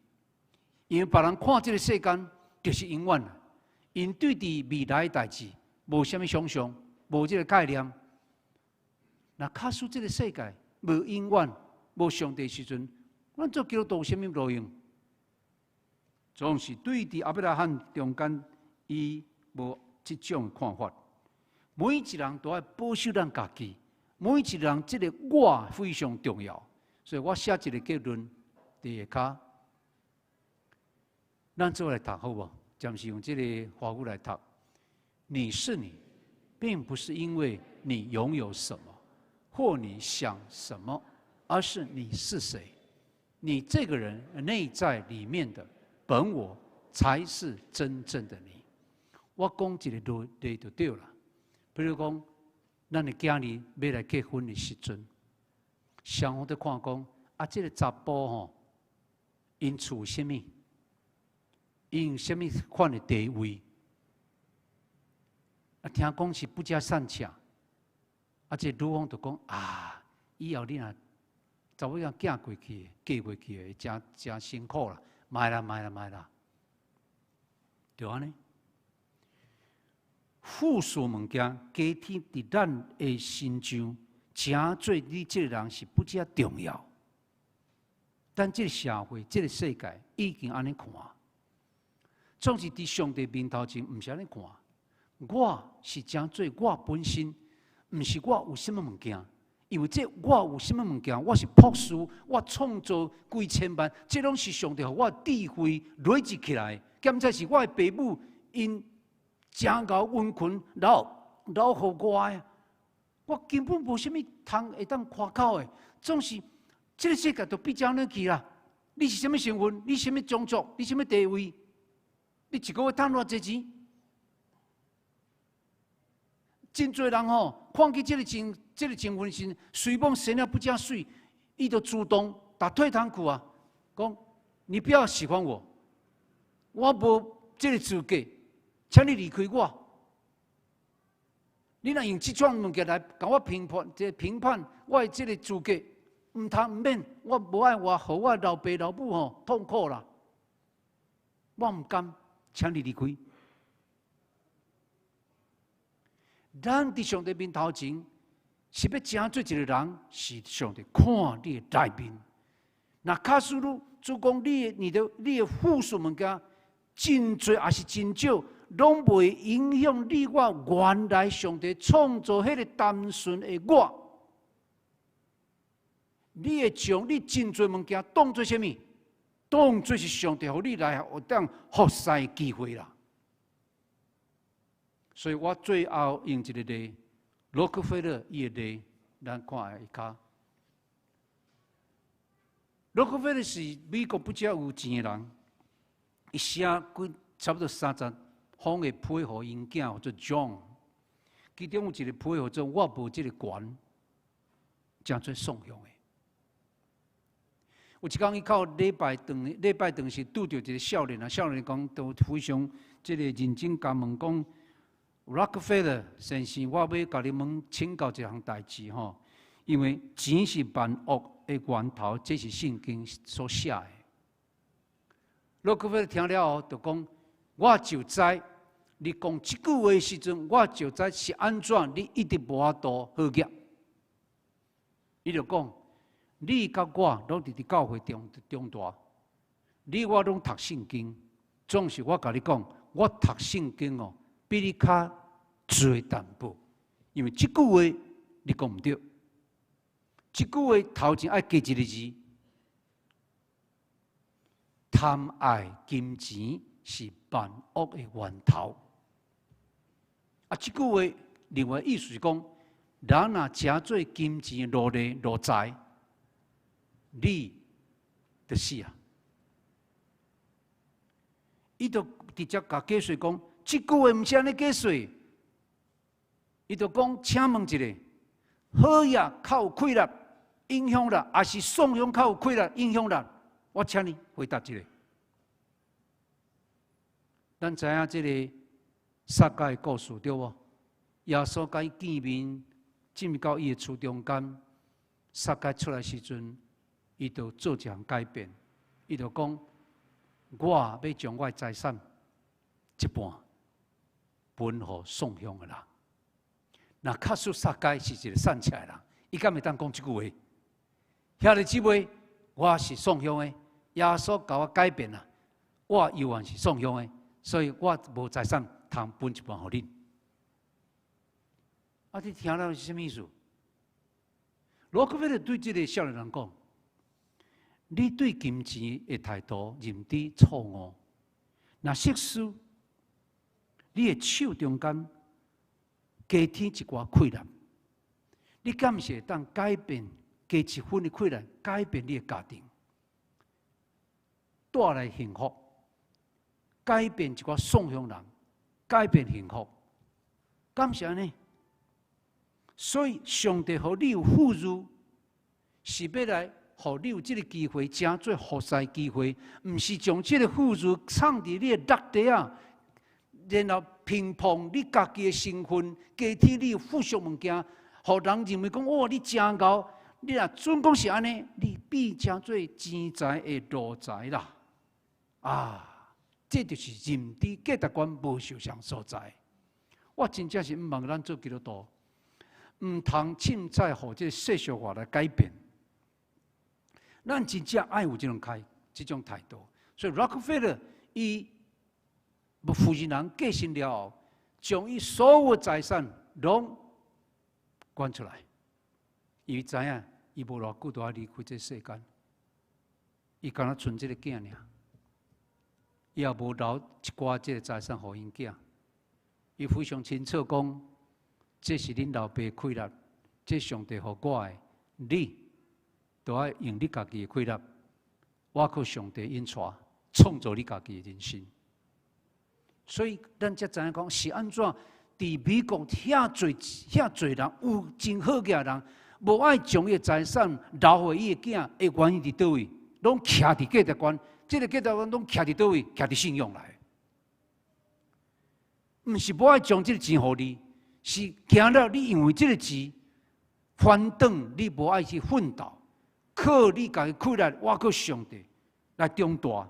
因為別人看這个世間就是永遠，𪜶對佇未來的代誌無啥物想象，無這个概念。若假使這个世界無永遠、無上帝時陣，咱做基督徒有啥物路用？總是對佇亞伯拉罕中間，伊無這種看法。每一人都愛保守咱家己，每一人這个我非常重要。所以我寫一个結論佇下跤，咱做來讀好無？暫時用這个華語來讀。你是你，並不是因為你擁有什麼，或你想什麼，而是你是誰。你這個人內在裡面的本我，才是真正的你。我講一个例就對了。比如講，咱的囝兒欲來結婚的時陣，雙方都看講，啊，這个查埔吼，𪜶厝啥物？𪜶有啥物款的地位？啊，聽講是不加善巧，啊，這女方就講啊，以後你若查某囝嫁過去，嫁過去會誠誠辛苦啦，莫啦莫啦莫啦，著按呢。附屬物件加添佇咱的身上，成做你這个人是不遮重要。但這个社會、這个世界已經按呢看，總是佇上帝面頭前，毋是按呢看。我是成做我本身，毋是我有啥物物件。因為這我有啥物物件，我是博士，我創造幾千萬，這攏是上帝予我智慧累積起來。兼且是我的爸母𪜶誠𠢕殷勤留留予我的，我根本無啥物通會當誇口的。總是這个世界都比較落去啦。你是啥物身份？你啥物種族？你啥物地位？你一个月趁偌濟錢？真濟人吼，看見這个情份時，雖罔生了不遮媠，伊就主動打退堂鼓啊，講你不要喜歡我，我無這个資格，請你離開我。你若用這種物件來共我評判，這評判我的這个資格，毋通毋免，我無愛活，予我老爸老母吼痛苦啦，我毋甘，請你離開。咱佇上帝面頭前，是欲成做一個人，是上帝看你的內面。若假使你主講你的附屬物件真濟，抑是真少，攏袂影響你我原來上帝創造彼个單純的我。你會將你真濟物件當做啥物？當做是上帝予你來學當服侍的機會啦。所以我最後用一个例，洛克菲勒伊的例，咱看下跤。洛克菲勒是美國不遮有錢的人，伊寫幾差不多30封的批予𪜶囝，叫做 John。其中有一个批叫做我無這个權，成做送向的。有一工伊到禮拜堂，禮拜堂時拄著一个少年啊，少年講都非常這个認真共問講。洛克菲勒先生，我欲共你問請教一項代誌吼，因為錢是萬惡的源頭，這是聖經所寫的。洛克菲勒聽了後就講：我就知你講這句話的時陣，我就知是按怎，你一直無法度好額。伊就講：你佮我攏佇教會中長大，你我攏讀聖經，總是我共你講，我讀聖經哦，比你較濟淡薄，因為這句話你講毋對，這句話頭前愛加一个字，貪愛金錢是萬惡的源頭。啊，這句話另外意思是講，人若成做金錢的奴隸奴才，你就死啊！伊就直接共解釋講，這句話毋是按呢解釋。伊就講，請問一下，好業較有氣力、影響力，抑是送養較有氣力、影響力？我請你回答一下。咱知影這个撒該的故事對無？耶穌共伊見面，進入到伊的厝中間，撒該出來時陣，伊就做一項改變，伊就講：我欲將我的財產一半分予送養的人。若確實撒該是一个散赤的人，伊敢會當講這句話？兄弟姊妹，我是送養的，耶穌共我改變啦，我猶原是送養的，所以我無財產通分一半予恁。啊，你聽了是啥物意思？羅克菲勒對這个少年人講：你對金錢的態度認知錯誤，若設使你的手中間加添一寡氣力，你敢是會當改變加一分的氣力，改變你的家庭，帶來幸福，改變一寡送養人，改變幸福，敢是按呢？所以上帝予你有富裕，是欲來予你有這个機會，成做服侍機會，毋是將這个富裕藏佇你的落袋仔，然後膨膨你家己的身份，加添你的附屬物件，予人認為講哦，你誠𠢕，你若準講是按呢，你變成做錢財的奴才啦！啊，這就是認知價值觀無相仝所在。我真正是毋望咱做基督徒，毋通凊彩予這个世俗化來改變。咱真正愛有這種態，這種態度。所以，洛克菲勒伊夫人人過身了後，將伊所有財產攏捐出來。伊知影伊無偌久就愛離開這世間，伊敢若賰這个囝爾，伊也無留一寡這个財產予𪜶囝。伊非常清楚講，這是恁老爸氣力，這上帝予我的，你都愛用你家己的氣力，倚靠上帝引帶，創造你家己的人生。所以，咱才知影講是按怎，佇美國遐濟遐濟人有真好額人，無愛將伊的財產留予伊的囝，的原因佇佗位？攏徛佇價值觀，這个價值觀攏徛佇佗位？徛佇信仰內。毋是無愛將這个錢予你，是驚了你因為這个錢反轉，你無愛去奮鬥，靠你家己氣力，倚靠上帝來長大。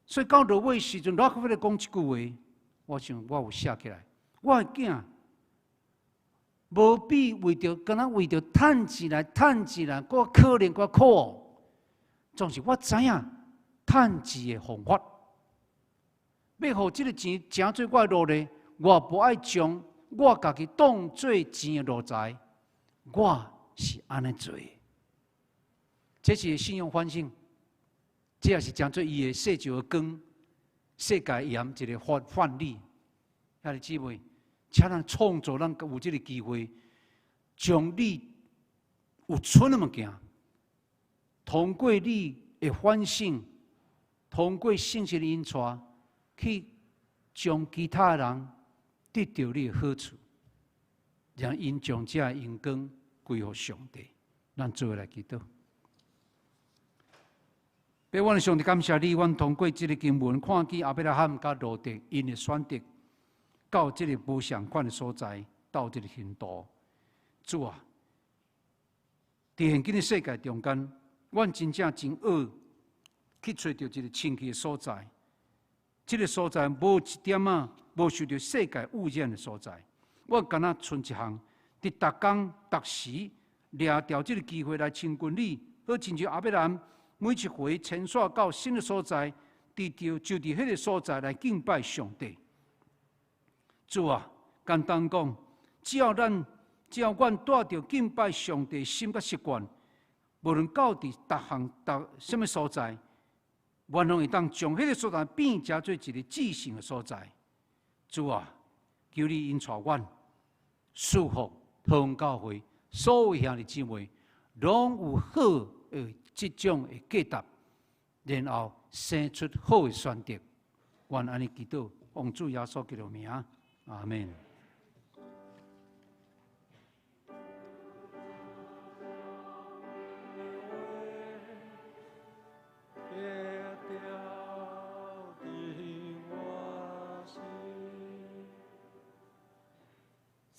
所以到落尾時陣，洛克菲勒講這句話，我想我有寫起來。我的囝無必為著，敢若為著趁錢來趁錢來，閣可憐閣苦。總是我知影趁錢的方法，欲予這个錢成做我的奴隸，我無愛將我家己當做錢的奴才。我是按呢做，這是信仰反省。這也是成做伊的世上的光、世界鹽一个範例。兄弟姊妹，請咱創造咱有這个機會，將你有賰的物件，通過你的反省，通過聖神的引帶，去將其他人得著你的好處，讓𪜶將這个榮光歸予上帝。咱做伙來祈禱。父阮的上帝，感謝你，阮通過這个經文看見亞伯拉罕佮羅得𪜶的選擇，到這个無仝款的所在，到這个程度。主啊，佇現今的世界中間，阮真正真學去揣著一个清氣的所在。這个所在無一點仔無受著世界污染的所在。阮敢若賰一項，佇逐工逐時掠著這个機會來親近你，好親像亞伯蘭每一回遷徙到新的所在，佇著就佇彼个所在來敬拜上帝。主啊，簡單講，只要阮帶著敬拜上帝心佮習慣，無論到佇逐項逐啥物所在，阮攏會當將彼个所在變成做一个至聖的所在。主啊，求你引帶阮，賜福桃園教會所有兄弟姊妹，攏有好的這種的價值，然後生出好的選擇。阮按呢祈禱，奉主耶穌基督名，阿們。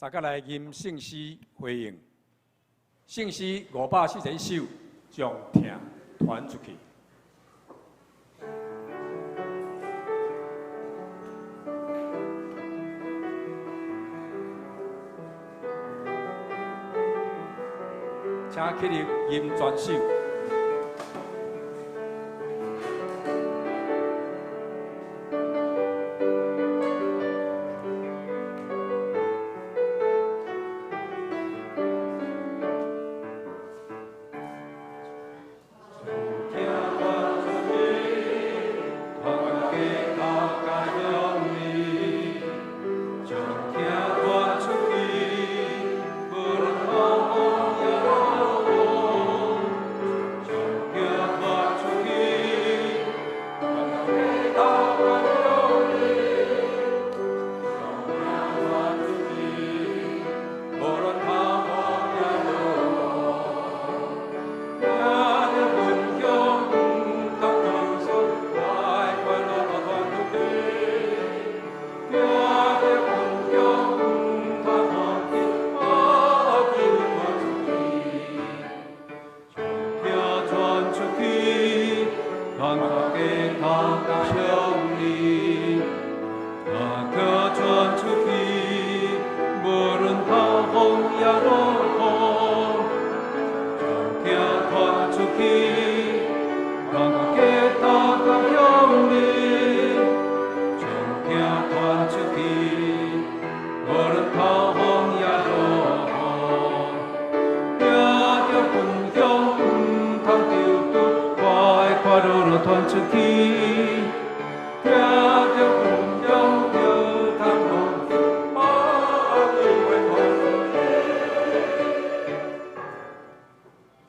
大家來吟聖詩回應，聖詩541首，將疼傳出去。請起立吟全首。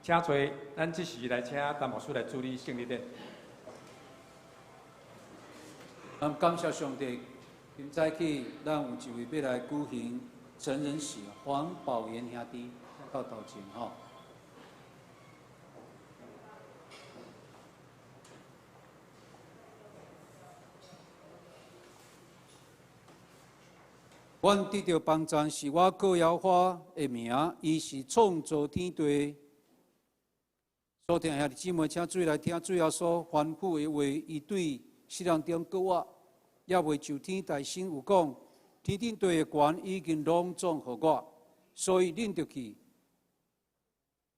请坐，咱这时来请陈牧师来主理圣礼典。咱感谢上帝，今早起咱有一位欲来举行成人喜，黃寶元兄弟到頭前吼。阮得著幫贊是我靠耶和華的名，伊是創造天地。所聽兄弟姊妹，請注意來聽主耶穌吩咐的話，伊對世人中閣我，猶未就天大聲有講，天頂地的權已經攏總予我，所以恁著去，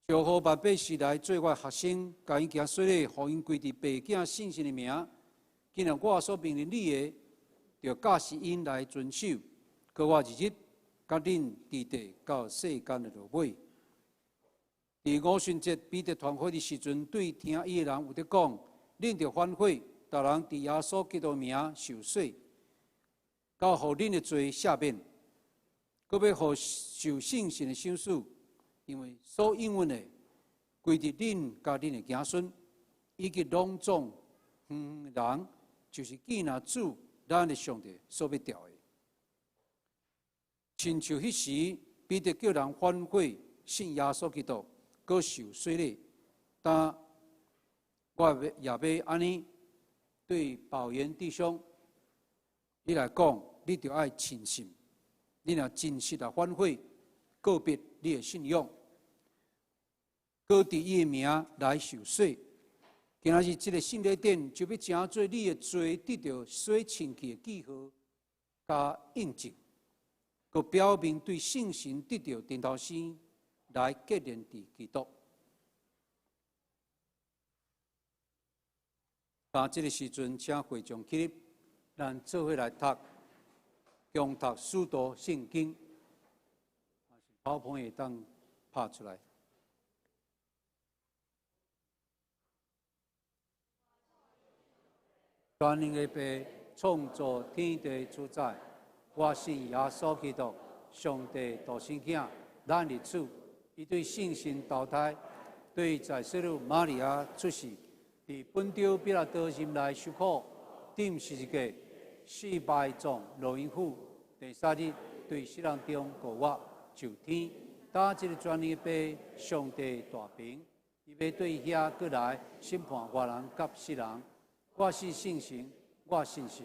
招呼萬百姓來做我的學生，共𪜶行洗禮，予𪜶歸佇父子聖神的名。今日我所命令你的，著教示𪜶來遵守。閣我日日佮恁佇地到世間的落尾。佇五旬節彼得傳福音的時陣，對聽伊的人有咧講：恁著反悔，逐人佇耶穌基督名受洗，到予恁的罪赦免，閣欲予受聖神的賞賜，因為所應允的，歸佇恁佮恁的子孫，以及攏總遠遠人，就是見若主咱的上帝所欲召的。親像彼時，彼得叫人反悔，信耶穌基督，閣受洗禮。但我也欲按呢對寶元弟兄，你來講，你著愛深信，你若真實來反悔，告別你的信仰，閣佇伊的名來受洗。今仔日這个聖禮典就欲成做你的罪得著洗清氣的記號佮印證，閣表明對聖神得著重頭生，來結連佇基督。啊，這个時陣，請會眾起立，咱做伙來讀，共讀使徒聖經。跑棚會當拍出來。全能的父，創造天地主宰，我信耶穌基督，上帝獨生囝，咱的主。伊對聖神投胎，對在聖女瑪利亞出世，佇本丟彼拉多心內受苦，釘十字架，死埋葬落陰府，第三日對死人中復活，上天。搭這个全能的父，上帝大平，伊欲對遐閣來審判活人佮死人。我信聖神，我信實，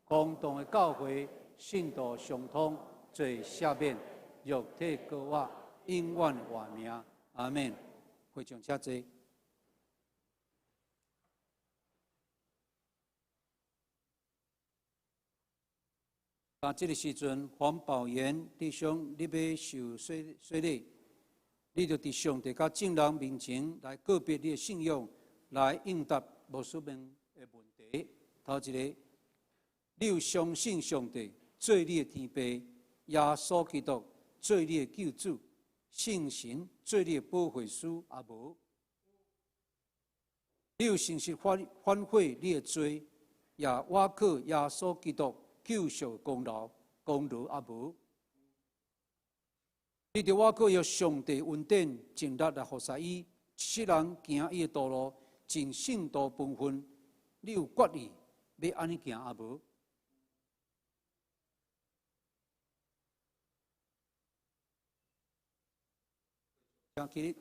公同的教會，信徒相通，罪赦免，肉體復活，永遠活命。阿們。會眾請坐。啊，這个時陣，黃寶元弟兄，你欲受洗洗禮，你就佇上帝佮眾人面前來告別你的信仰，來應答牧師問的問題。頭一个，你有相信上帝做你的天父，耶穌基督做你的救主，聖神做你的保惠師，抑無？你有誠實反悔你的罪，也倚靠耶穌基督救贖功勞，功勞抑無？你著倚靠上帝恩典，盡力來服侍伊，一世人行伊的道路，盡信徒本分。你有決意欲按呢行抑無？請起立。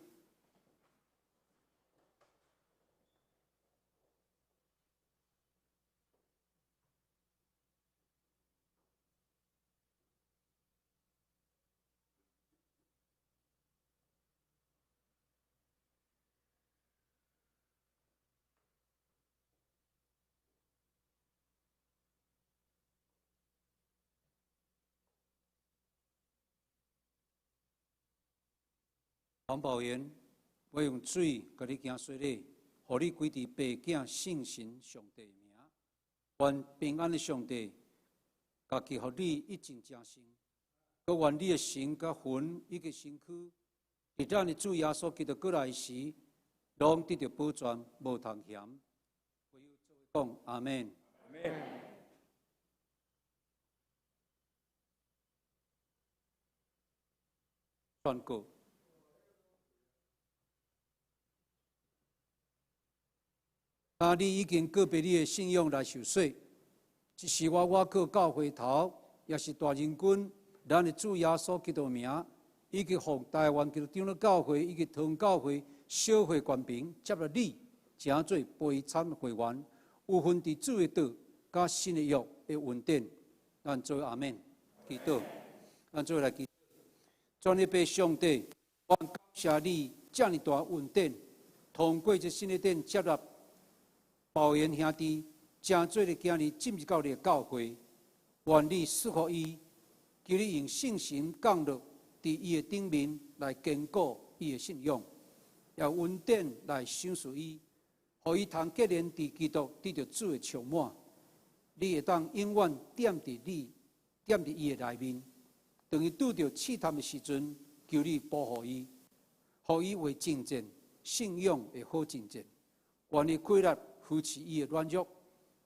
黃寶元，我用水共你行洗禮，予你歸佇父囝聖神上帝名。願平安的上帝，家己予你一盡成聖，閣願你的神佮魂以及身軀，佇咱的主耶穌基督閣來時，攏得著保全，無通嫌。會友做伙講阿們。阿們。宣告。啊！你已經告別你的信仰來受洗，這是我倚靠教會頭，也是大仁君，咱的主耶穌基督名，以及奉台灣基督長老教會以及桃園教會小會權柄，接納你，成做陪參會員，有份佇主的道佮新的約的恩典。咱做阿們，祈禱，咱做來祈禱。全能的上帝，我感謝你遮爾大恩典，通過這新的殿接納寶元兄弟，成做咧今日進入到你的教會，願你賜福伊，求你用聖神降落佇伊的頂面來堅固伊的信仰，也恩典來賞賜伊，予伊通結連佇基督，得著主的充滿。你會當永遠踮佇你，踮佇伊的內面。當伊拄著試探的時陣，求你保護伊，予伊為征戰信仰的好征戰。願你氣力扶持伊的軟弱，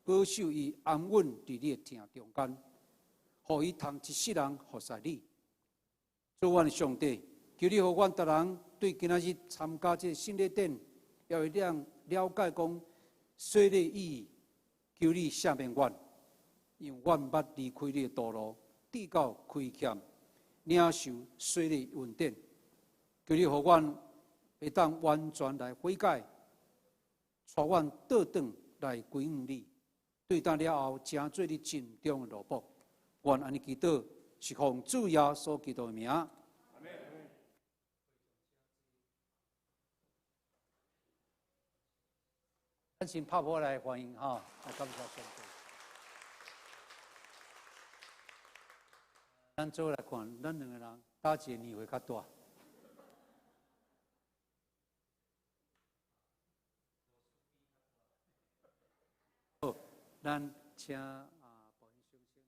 保守伊安穩佇你的疼中間，予伊通一世人服侍你。主阮的上帝，求你予阮逐人對今仔日參加這个聖禮典，也會當了解講洗禮意義。求你赦免阮，因為阮捌離開你的道路，直到虧欠，領受洗禮恩典。求你予阮會當完全來悔改，帶阮倒轉來歸向你，對當了後，成做你盡忠的奴僕。願按呢祈禱，是奉主耶穌基督的名。咱先拍鼓來歡迎哈，感謝上帝。咱做來看，咱兩个人佗一个年歲較大？咱請啊，保險先生請坐。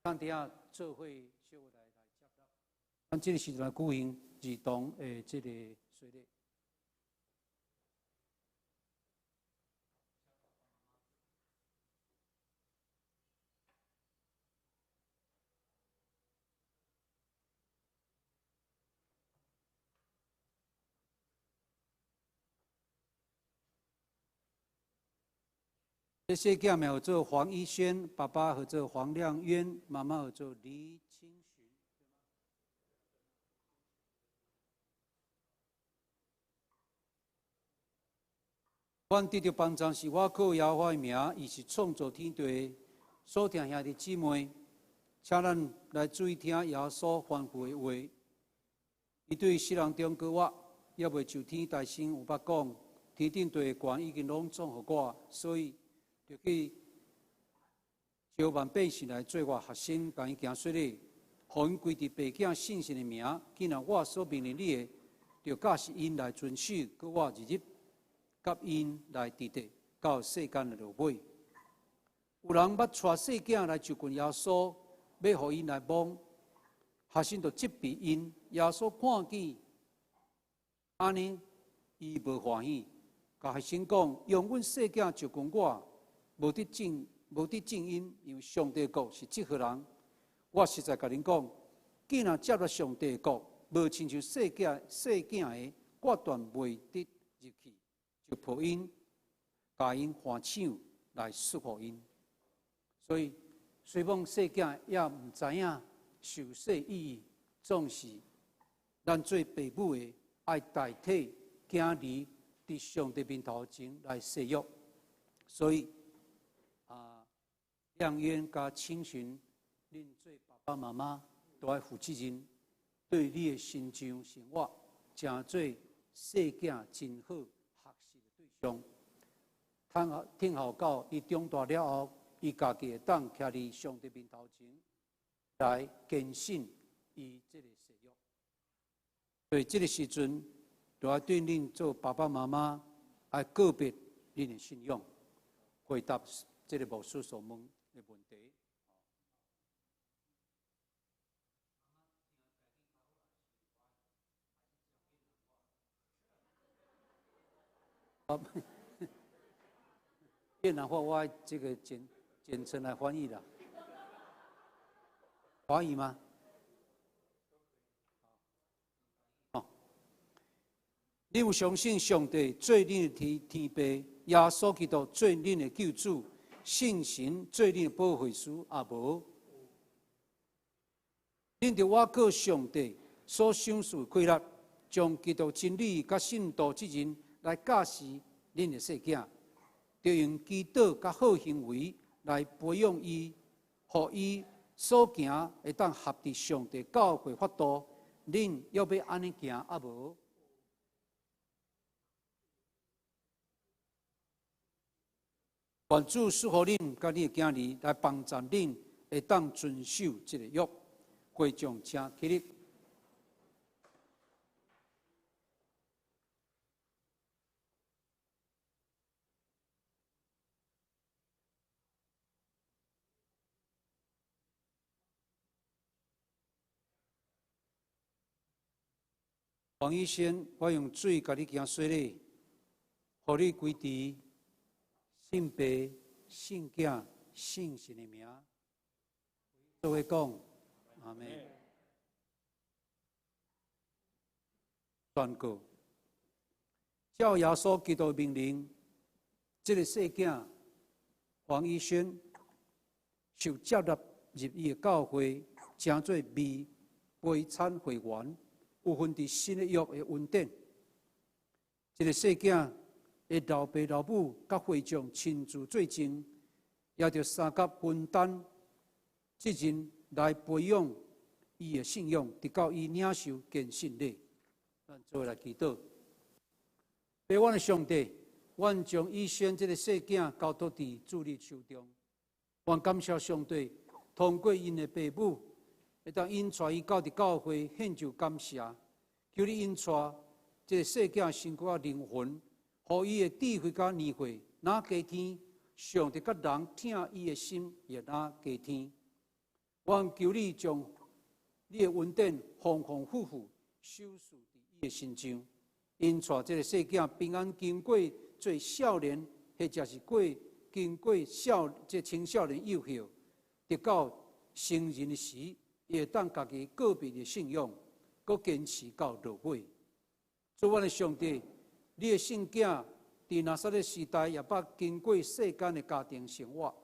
咱佇遐做伙小來接納。咱這個時陣來舉行兒童的這個洗禮。這細囝名號做黃一軒，爸爸號做黃亮淵，媽媽號做李清尋。阮得著幫助是倚靠耶和華的名，伊是創造天地。所疼兄弟姊妹，請咱來注意聽耶穌吩咐的話。伊對世人中告我，猶未就天大聲有捌講，天頂地的權已經攏總予我，所以著去招萬百姓來做我學生，共𪜶行洗禮，予𪜶歸佇父子聖神的名。既然我所命令你的，著教示𪜶來遵守，閣我日日佮𪜶來佇佇到世間的落尾。有人欲帶細囝來就近耶穌，欲予𪜶來摸，學生就責備𪜶。耶穌看見按呢，伊無歡喜，共學生講：容阮細囝就近我，無得禁𪜶，因為上帝國是這號人。我實在共恁講，既然接納上帝國，無親像細囝的，決斷袂得入去，就抱𪜶，共𪜶牽手來祝福𪜶。所以，雖罔細囝也毋知影受洗意義，總是咱做爸母的愛代替囝兒佇上帝面頭前來誓約。所以，啊，亮淵佮清尋，恁做爸爸媽媽都愛負責任，對你的親像生活，成做細囝真好學習的對象。聽候到伊長大了後，伊家己會當徛佇上帝面頭前來堅信伊這個誓約。所以這個時陣，就愛對恁做爸爸媽媽愛告別恁的信仰，回答這個牧師所問的問題。越南話我這個簡稱來翻譯啦，華語嗎？哦，你有相信上帝做恁的天父，耶穌基督做恁的救主，聖神做恁的保惠師，也無？恁著倚靠上帝所賞賜的氣力，將基督真理佮信徒責任來教示恁的細囝，著用祈禱佮好行為來培養伊，予伊所行會當合佇上帝教誨法度。恁欲欲按呢行抑無？願主賜予恁佮恁的囝兒來幫助恁，會當遵守這個約。會眾請起立。黃醫生，我用水共你行洗禮，予你歸佇聖父、聖囝、聖神的名。做伙講，阿們。宣告，照耶穌基督命令，這個細囝黃醫生受接納入伊的教會，成做未陪餐會員，有份佇新的約的恩典。這個細囝的老爸老母佮會長親自做證，也著相佮分擔責任來培養伊的信仰，直到伊領受堅信禮。咱做伙來祈禱。父阮的上帝，阮將以先這個細囝交託佇主你手中。阮感謝上帝，通過𪜶的爸母，會當𪜶帶伊到佇教會獻上感謝。求你𪜶帶這個細囝身軀仔靈魂，予伊的智慧佮年歲，若加添上帝佮人疼伊的心会若加添。我求你將你的恩典豐豐富富賞賜佇伊的身上，𪜶帶這个細囝平安經過做少年，或者是過經過少這青少年幼歲，直到成人的時，伊會當家己告別的信仰，閣堅持到落尾。主阮的上帝，你的聖囝佇拿撒勒時代也捌經過世間的家庭生活，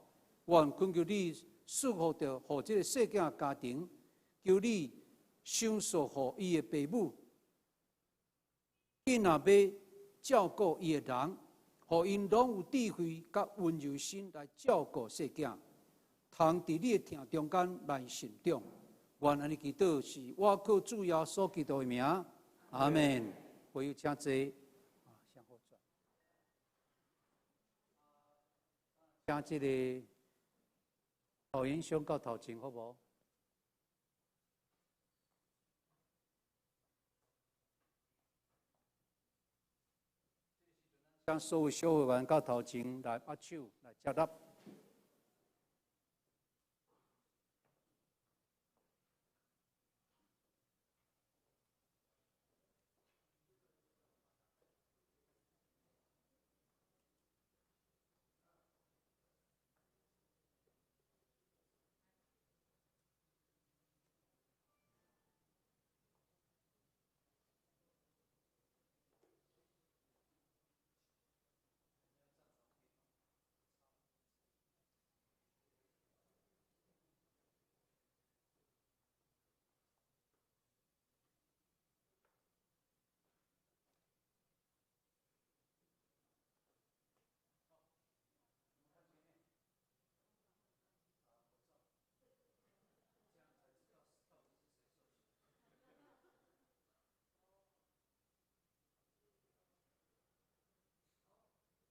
我懇求你賜福著，予這个細囝家庭，求你賞賜予伊的爸母，囝若欲照顧伊的人，予𪜶攏有智慧佮溫柔心來照顧細囝，通佇你的疼中間來成長。願按呢祈禱是我靠主耶穌基督的名，阿門。會友請坐。向後轉。請這个導演兄到頭前，好無？請所有小會員到頭前來握手，來接納。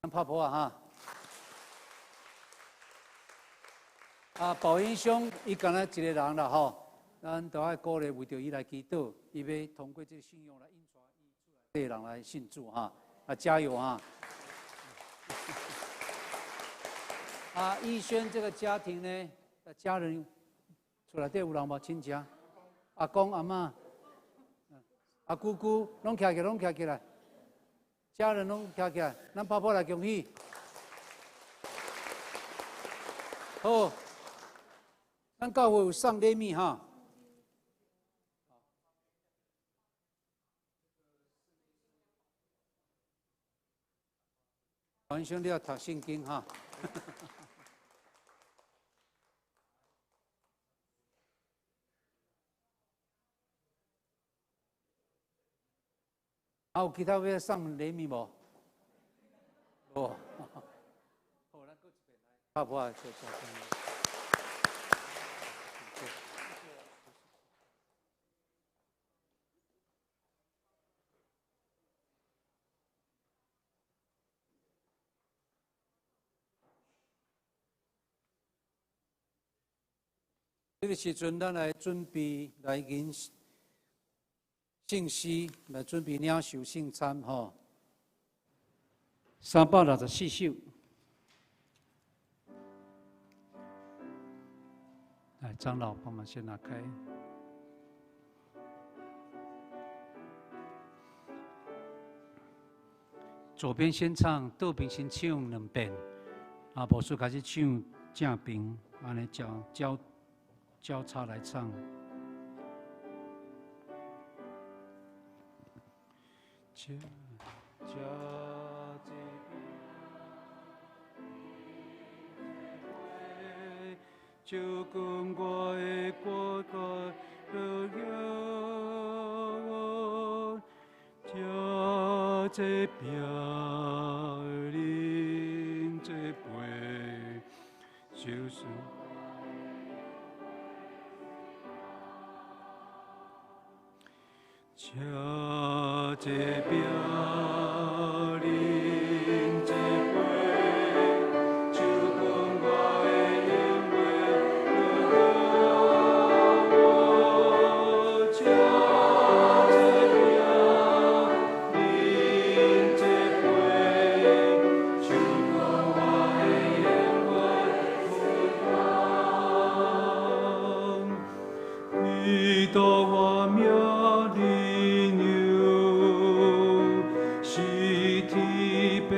拍噗仔哈！啊，寶英兄，伊敢若一個人啦吼，咱都愛鼓勵為著伊來祈禱，伊欲通過這个信仰來引帶伊厝內底人來信主哈！啊，加油啊！啊，逸軒這個家庭呢，家人厝內底有人無親戚？阿公阿嬤、阿姑姑，攏徛起來，攏徛起來。家人攏徛起來，咱拍噗仔來恭喜。好，咱教會有送禮物哈。黃兄，你要讀聖經哈。啊，有其他欲送禮物無？無。好，咱閣一遍來。拍噗仔，謝謝。這個時陣，咱來準備來迎聖詩，來準備領受聖餐吼。364首。來，長老幫忙先拿開。左邊先唱，倒邊先唱兩遍，啊，牧師開始唱正邊，按呢交交交叉來唱。吃這餅，就跟我的國家樂園。吃這餅，飲這杯，就是。吃這餅，飲這杯，就跟我的永遠樂園。吃這餅，飲這杯，就跟我的永天父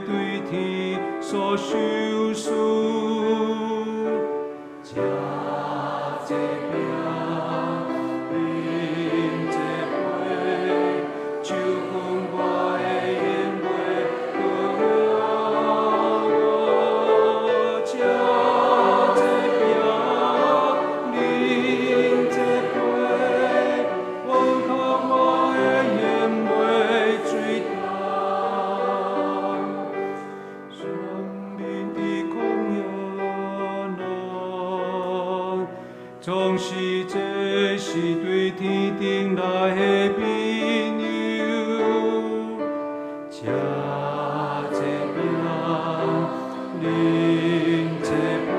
對天所賞賜。食這餅，飲這杯，就阮我的眼淚閣仰望。食這餅，飲這杯，阮靠我的眼袂水干。選民佇曠野內，總是這是對天頂來的朋友。食這餅，飲這杯，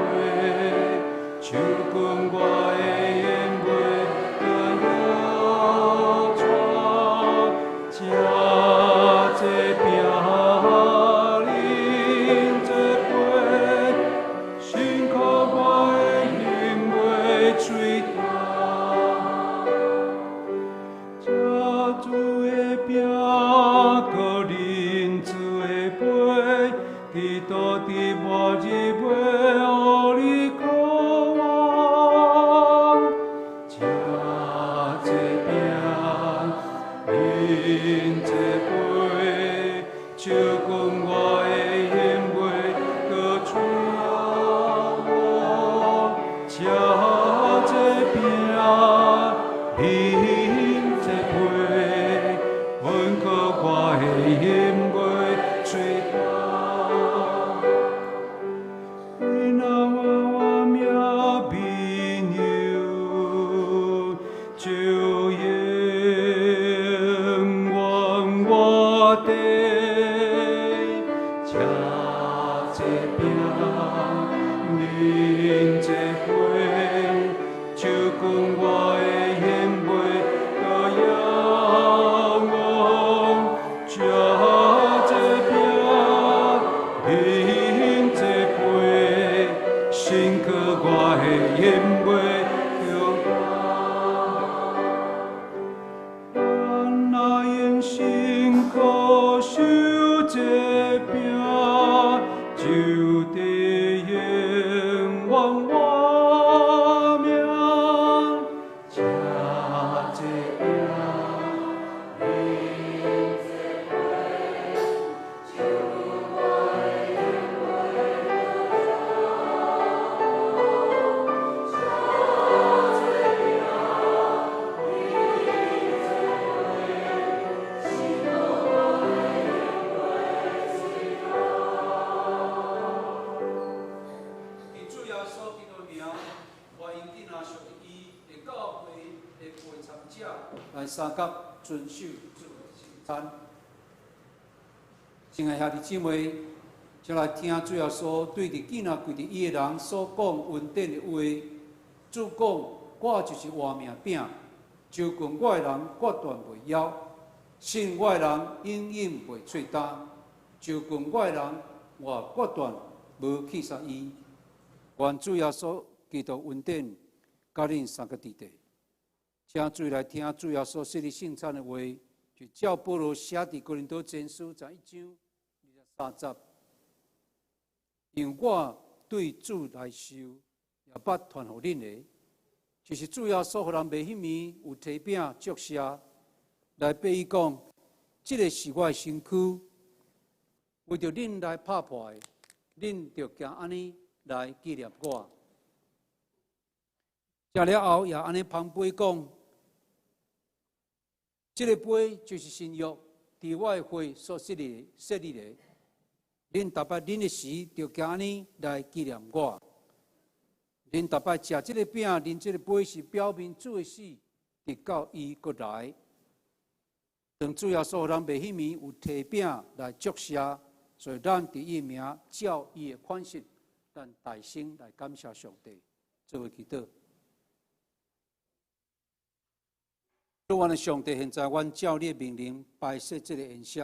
就阮我的眼袂閣搖逝。食這餅，飲這杯，信靠我的心袂墜掉。食主的餅，閣啉主的杯，基督佇末日袂予你渴望。食這餅，飲這杯，就阮我的眼袂閣吹望。食這餅，飲這杯，阮靠我的心袂吹掉。你若我命朋友，就永遠活地。食這餅，飲這杯，就阮我的心袂閣仰望。食這餅，飲這杯，信靠我的心袂搖搖。咱若用信靠受這餅，就得永遠活命。食這餅，飲這杯，就阮我的心袂閣搖望。食這餅，飲這杯，信靠我的心袂吹掉。以主耶穌基督的名，歡迎囝仔屬於伊的教會的陪參者來相佮遵守主的聖餐。親愛兄弟姊妹，就來聽主耶穌對佇囝仔跪佇伊的人所講恩典的話。主講：我就是活命餅，就近我的人決斷袂枵，信我的人永遠袂喙焦。就近我的人，我決斷無棄殺伊。願主耶穌基督恩典，佮恁三個弟弟，請注意來聽主耶穌設立聖餐的話，就照保羅寫佇哥林多前書11章23節。因為我對主來受，也捌傳予恁的，就是主耶穌予人賣彼暝有提餅祝謝，來比喻講，這个是我的身軀，為著恁來拍破的，恁著行按呢來紀念我。食了後也按呢捧杯講，這个杯就是新約，佇我的血所設立的。恁逐擺啉的時，著行按呢來紀念我。恁逐擺食這个餅，啉這个杯，是表明主的死，直到伊閣來。當主耶穌予人賣彼暝有提餅來祝謝，所以咱佇伊名照伊的款式，咱大聲來感謝上帝，做伙祈禱。主，阮的上帝，現在阮照你的命令擺設這个筵席，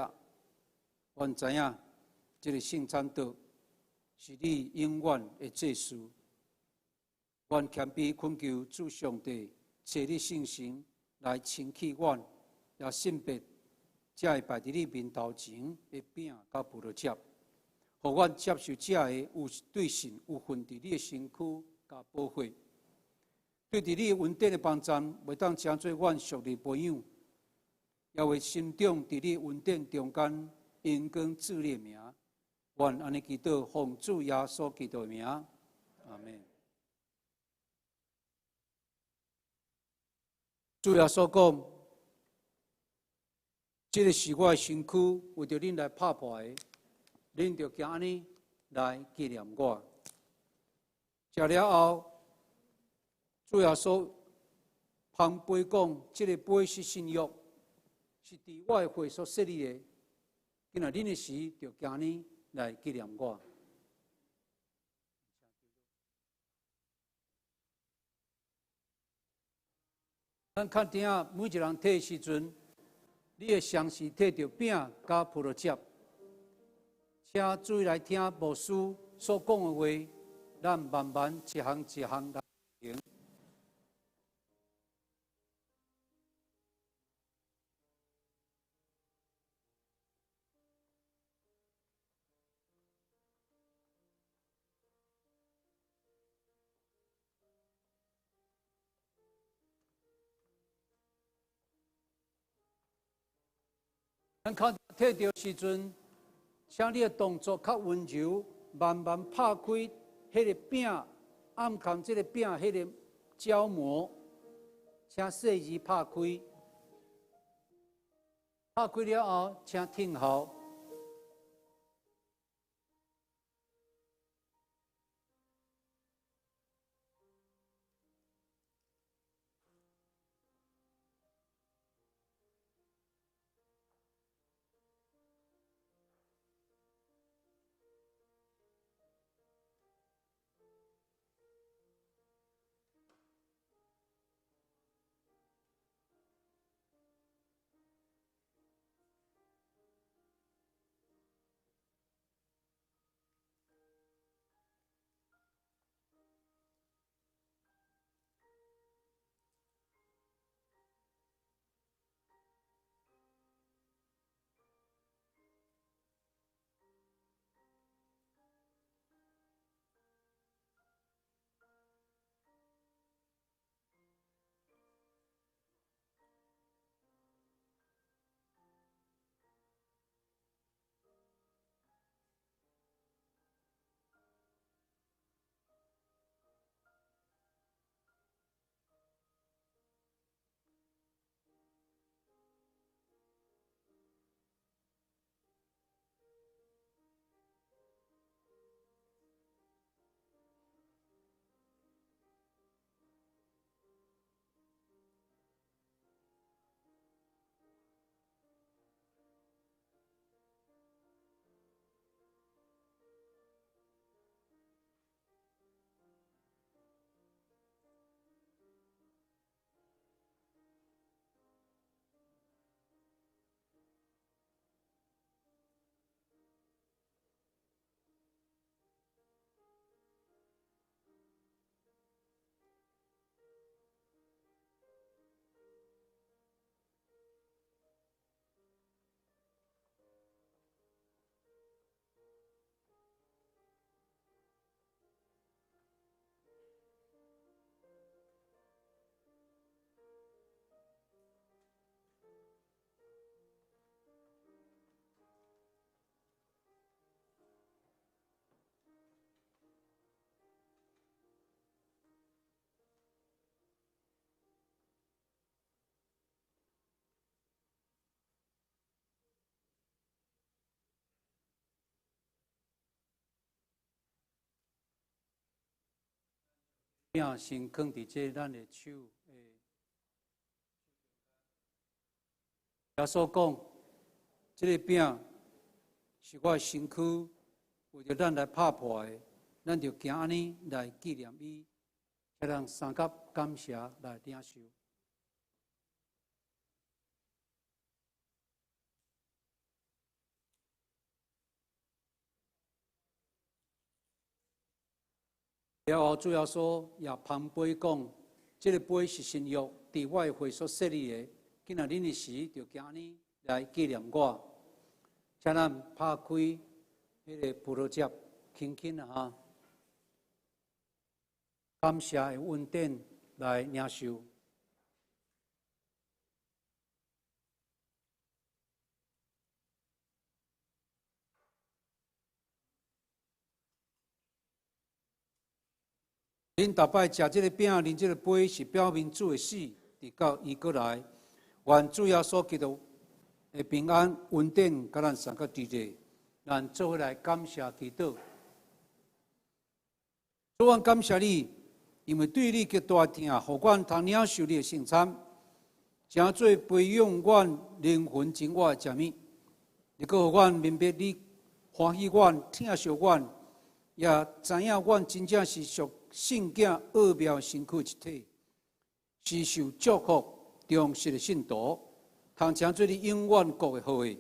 阮知影這个聖餐桌是你永遠的祭司。阮謙卑懇求主上帝，賜你聖神來清氣阮，也聖別這个擺佇你面頭前的餅佮葡萄汁，予阮接受這个有對神有份佇你的身軀佮寶血，對佇你恩典的幫贊，袂當成做阮屬靈培養，也會心中佇你恩典中間榮光主你的名。阮按呢祈禱，奉主耶穌基督的名，阿們。主耶穌講：這个是我的身軀，為著恁來拍破的，恁著行按呢來紀念我。食了後，主耶穌捧杯講：這个杯是新約，是佇我的血所設立的。今仔啉的時，著行按呢來紀念我。咱確定每一人提的時陣，你會相時提著餅佮葡萄汁，請注意來聽牧師所講的話，咱慢慢一項一項來行。咱較提著時陣，請你的動作較溫柔，慢慢拍開彼个餅，暗藏這个餅彼个膠膜，請細緻拍開。拍開了後，請聽候。餅先囥佇這咱的手的。耶穌講，這个餅是我的身軀，為著咱來拍破的，咱就行按呢來紀念伊，請人三甲感謝來領受。了後，主耶穌也捧杯講：這个杯是新約，佇我的血所設立的。今仔啉的時，就行按呢來。來紀念我。請咱拍開彼个葡萄汁，輕輕啊，感謝的恩典來領受。恁逐擺食這个餅、啉這个杯，是表明主的死，直到伊閣來。願主耶穌基督的平安、恩典，佮咱相佮佇咧。咱做伙來感謝祈禱。主，阮感謝你，因為對你極大疼，予阮通領受你的聖餐，成做培養阮靈魂真我的食物。你閣予阮明白你歡喜阮、疼惜阮，也知影阮真正是屬聖潔奧妙身軀一體，是受祝福忠實的信徒，通成做你永遠國的後裔。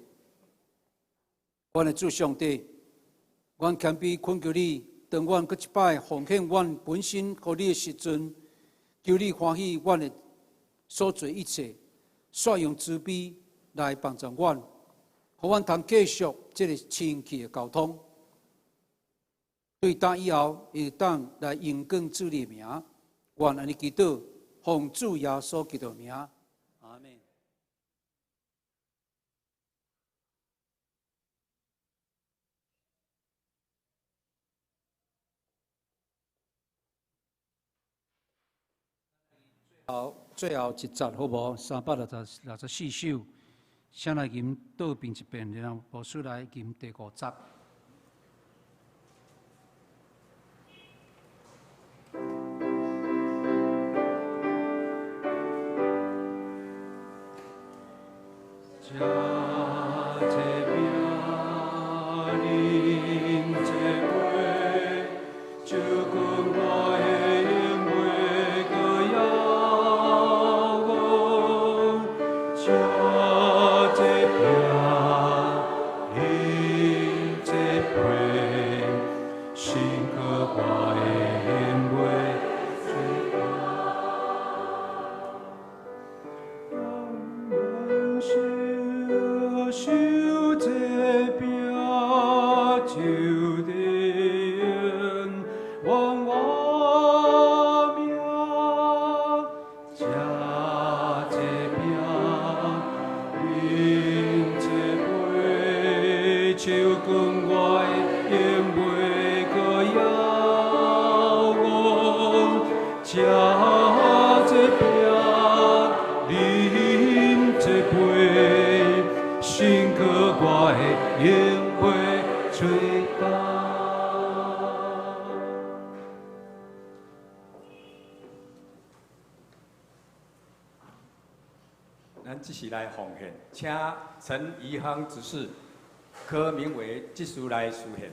阮的主上帝，阮謙卑懇求你，當阮閣一擺奉獻阮本身予你的時陣，求你歡喜阮的所做一切，煞用慈悲來幫助阮，予阮通繼續這个親切的溝通。對今以後，會當來榮光主你的名，願按呢祈禱，奉主耶穌基督名，阿們。好，最後一節好無？364首，先來吟倒邊一遍，然後牧師來吟第五節。食這餅，飲這杯，就阮我的永袂閣枵餓。食這餅，飲這杯，勝過我的永袂醉受這餅，就得永遠活命。食這餅，飲這杯，就阮我永袂閣枵餓。食這餅，飲這杯，勝過我的永袂吹干。咱這時來奉獻，請陳怡亨執事、柯明偉執事來司獻。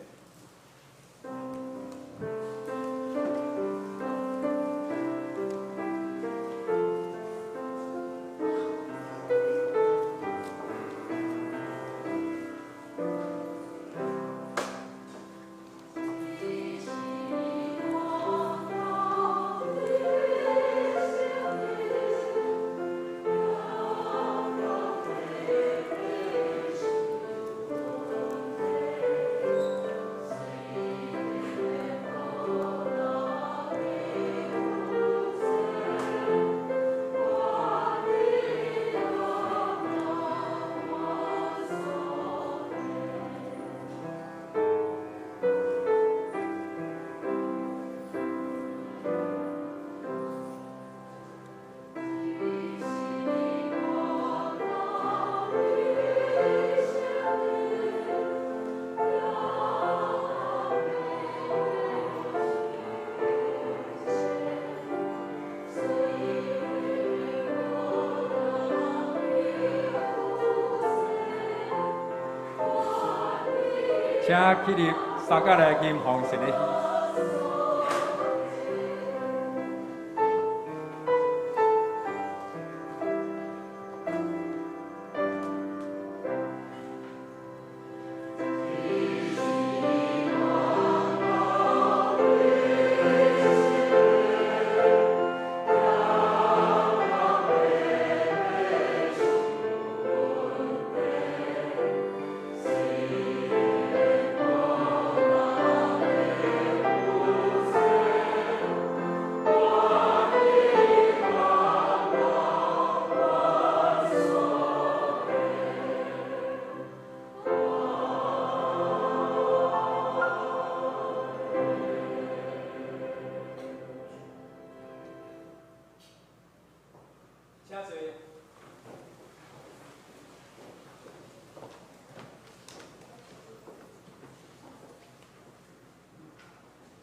請起立，三甲來吟奉神的。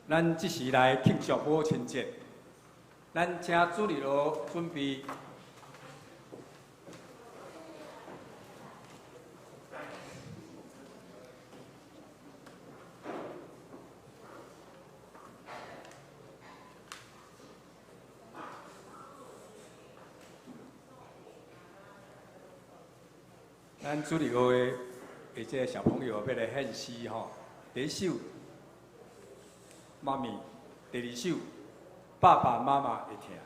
咱這時來慶祝母親節，咱請主日學準備。咱主日學的這個小朋友欲來獻詩吼，第一首媽咪，第二首爸爸媽媽會疼。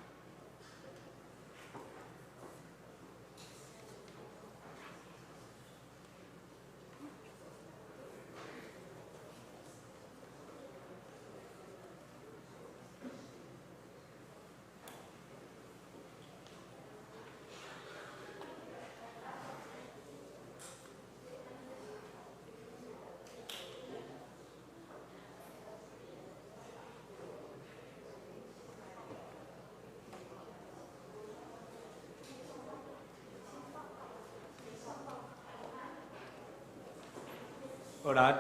好啦，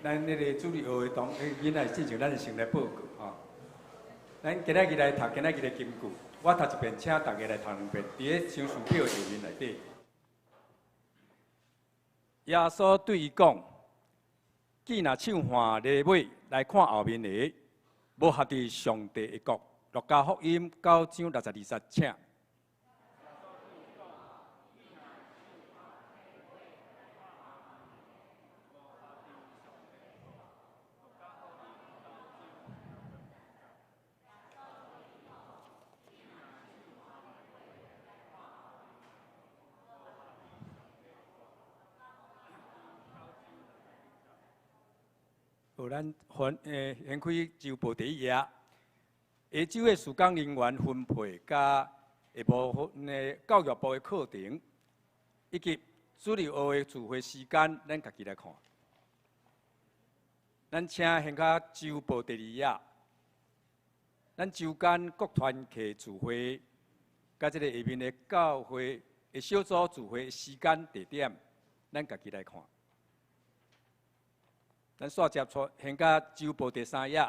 咱彼个主日學的當，囡仔進前，咱先來報告吼。咱今仔日來讀今仔日的金句，我讀一遍，請大家來讀兩遍。佇咧相思表上面內底，耶穌對伊講：見若手挽犁尾來看後面的，無合佇上帝的國。路加福音九章六十二節，請。好，咱翻掀開週報第一頁，下晝的事工人員分配佮下晡分的教育部的課程，以及主日學的聚會時間，咱家己來看。咱請掀開週報第二頁，咱週間各團契聚會，佮這个下面的教會的小組聚會時間地點，咱家己來看。咱煞接觸掀到週報第三頁，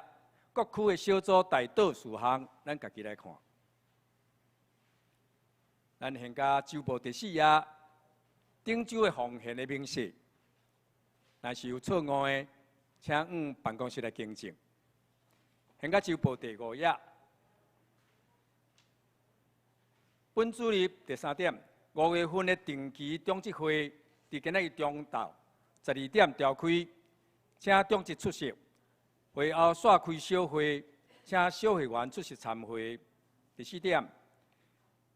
各區的小組代禱事項，咱家己來看。咱掀到週報第四頁，頂週的奉獻的明細，若是有錯誤的，請往辦公室來更正。掀到週報第五頁，本主日第三點，5月份的定期長執會，佇今仔日中晝12點召開。請長執出席，會後煞開小會，請小會員出席參會。第四點，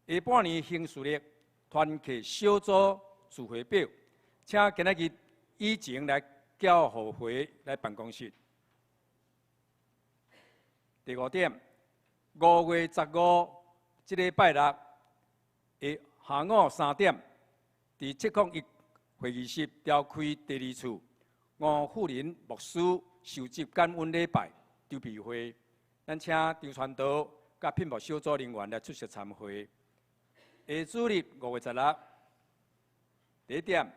下半年行事曆團契小組聚會表，請今仔日以前來交予會來辦公室。第五點，5月15這禮拜六的下午3點，佇701會議室召開第二次吳富林牧師受職感恩禮拜籌備會，咱請張傳道佮聘牧小組人員來出席參會。下主日5月16，第一點，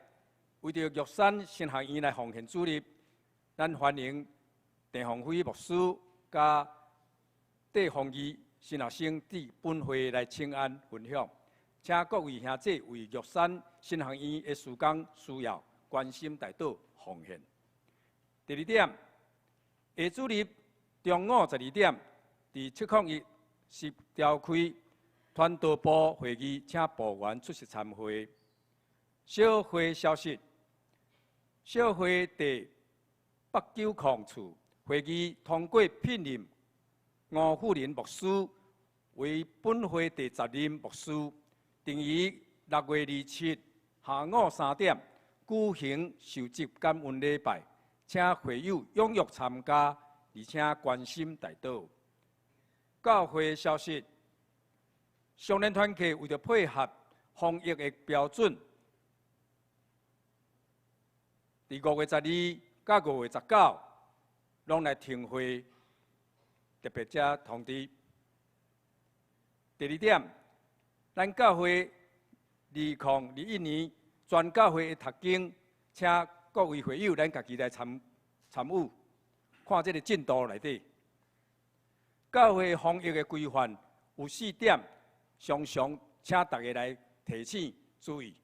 為著玉山神學院來奉獻主日，咱歡迎鄭鴻輝牧師佮戴宏義新學生至本會來請安分享，請各位兄弟為玉山神學院的事工需要關心代禱奉獻。第二點，下主日中午12點，佇701室召開傳道部會議，請部員出席參會。小會消息，小會第890次會議通過聘任吳富林牧師為本會第10任牧師，定於6月27下午3點舉行受職感恩禮拜。請會友踴躍參加，而且關心代禱。教會消息，少年團契為著配合防疫的標準，佇5月12佮5月19，攏來停會，特別遮通知。第二點，咱教會2021年全教會的讀經，請各位會友，咱家己來參與。看這个進度內底。教會防疫的規範有四點，常常請大家來提醒注意。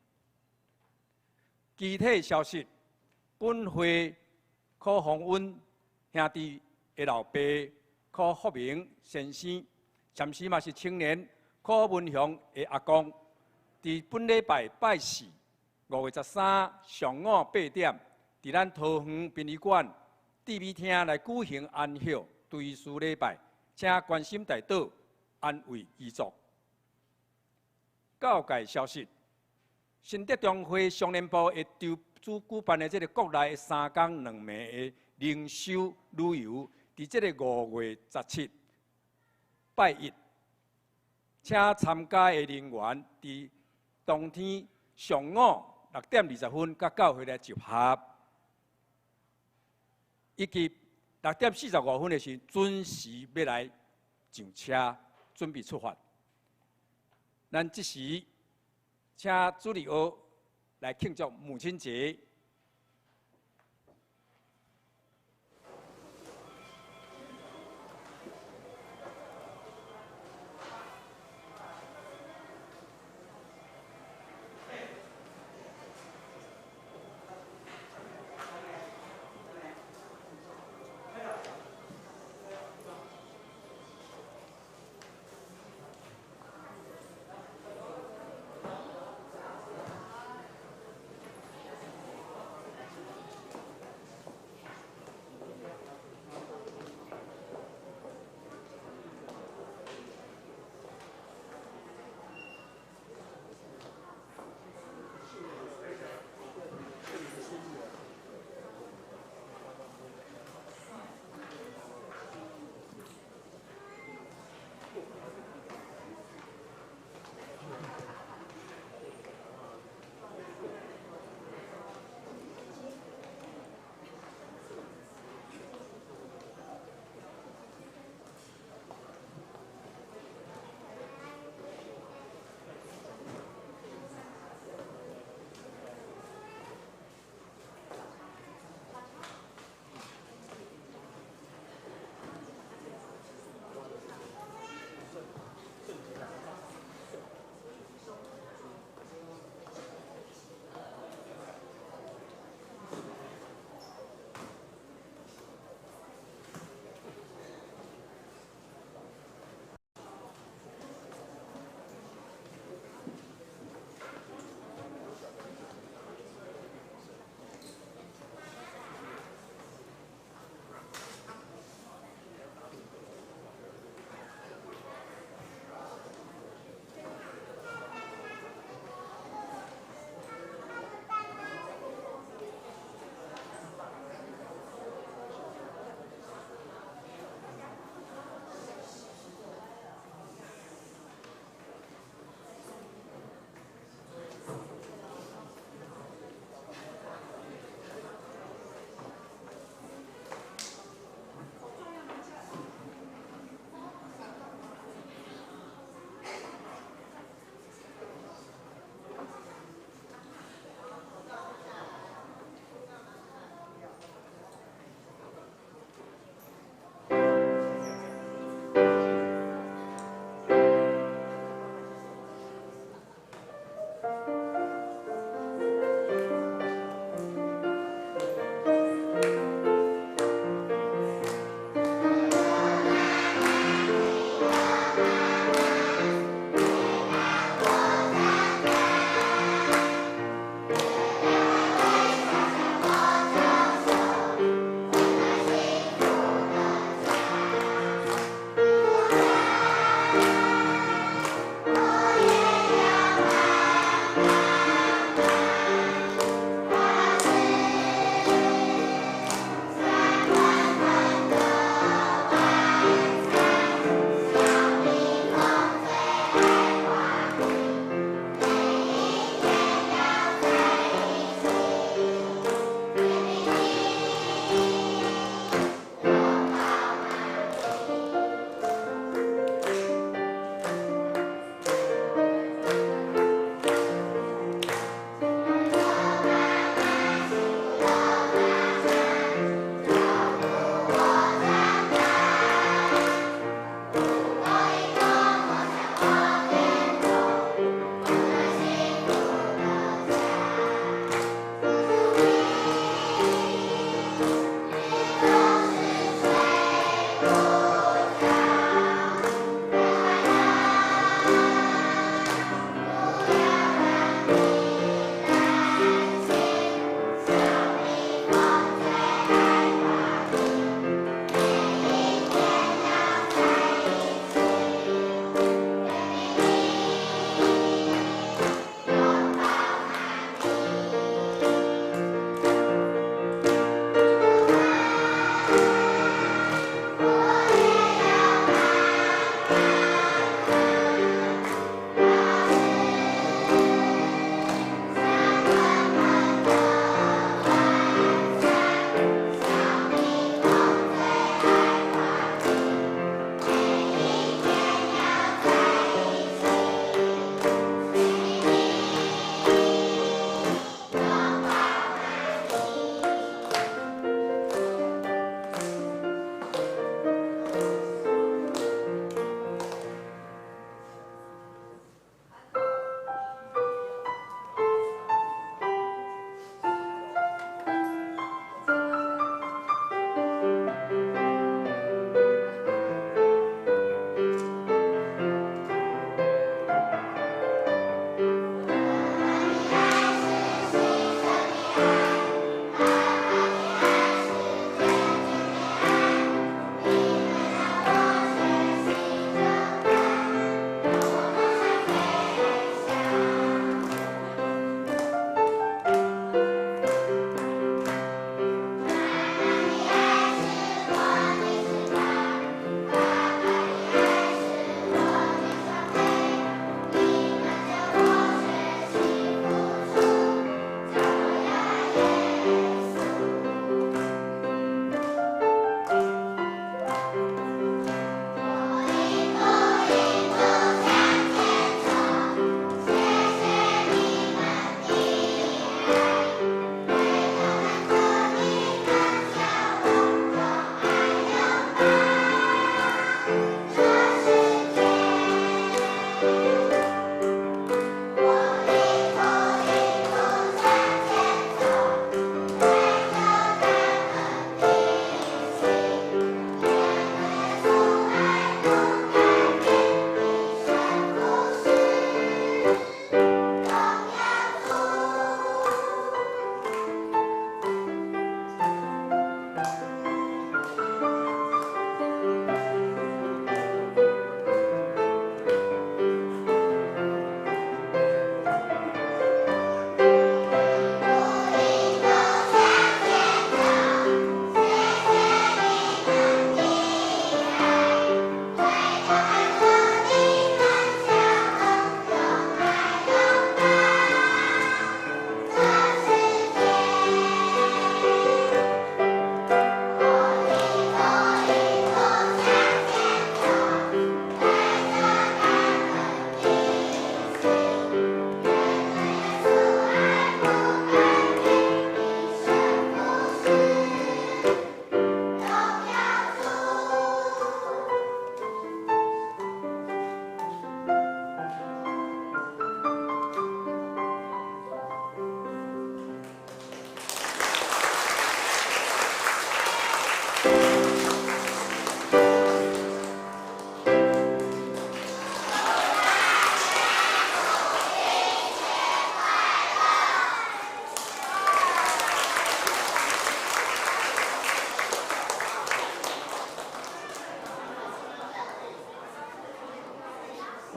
具體消息，本會柯鴻溫兄弟的老爸柯福明先生，暫時嘛是青年柯文雄的阿公，佇本禮拜拜四5月13上午8點，佇咱桃園殯儀館致美廳來舉行安息追思禮拜，請關心代禱安慰遺族。教界消息，新德中會少年部會籌組舉辦的這个國內的3工2暝的靈修旅遊，佇這个5月17拜一，請參加的人員佇當天上午6點20分，佮教會來集合，以及6點45分的時準時欲來上車，準備出發。咱這時請主禮學來慶祝母親節。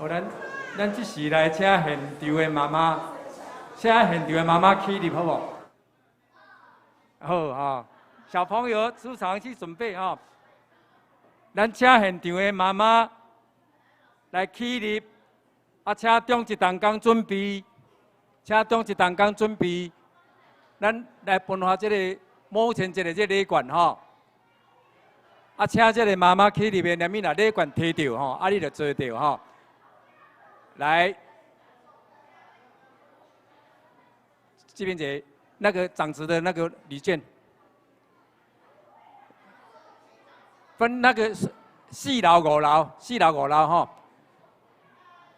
好，咱這時來請現場的媽媽，請現場的媽媽起立，好無？好哈，小朋友出場去準備哈。咱請現場的媽媽來起立，啊，請長執同工準備，請長執同工準備，咱來分發這个母親節的這禮券吼。啊，請這个媽媽起立的，連物若禮券提著吼，啊，你就做著吼。來，這邊一個那個長執的那個禮券，分那個四樓五樓，四樓五樓吼。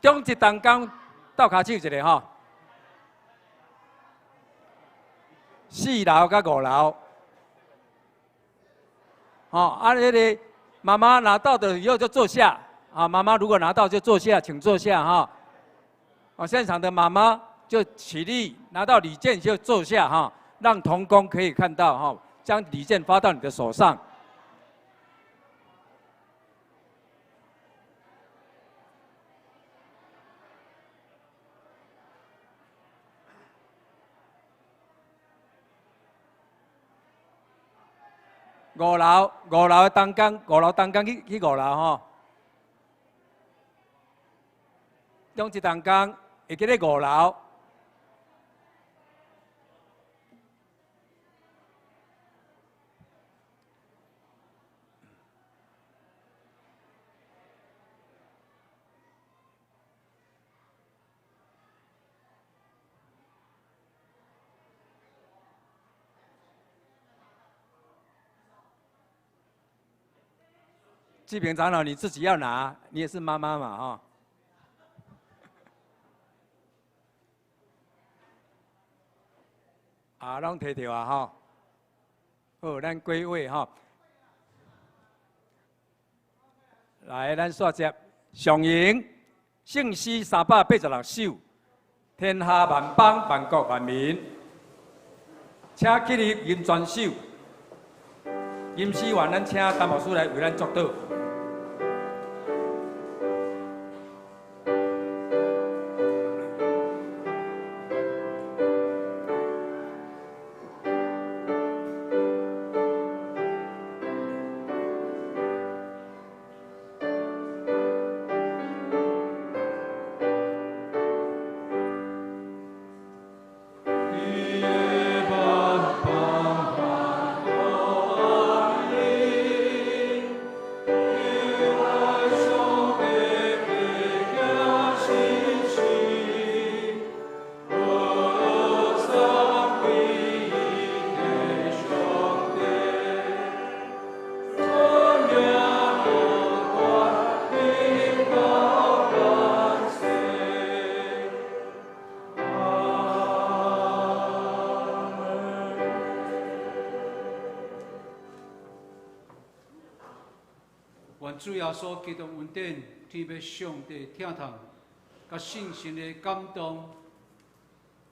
長執同工鬥跤手一下吼。四樓佮五樓，吼啊！彼个媽媽拿到的以後就坐下，啊，媽媽如果拿到就坐下，請坐下哈。哦，現場的媽媽就起立，拿到禮券就坐下哈，讓同工可以看到哈，將禮券發到你的手上。五樓，五樓的同工，五樓同工去五樓吼。長執同工會記咧五樓。志平長老，你自己要拿，你也是媽媽嘛，哈。啊，攏提著啊，吼。好，咱歸位吼。來，咱煞接上引聖詩386首，天下萬邦萬國萬民，請起立吟全首。吟詩完，咱請陳牧師來為咱祝禱。主耶穌基督恩典，天父上帝疼痛，佮聖神的感動，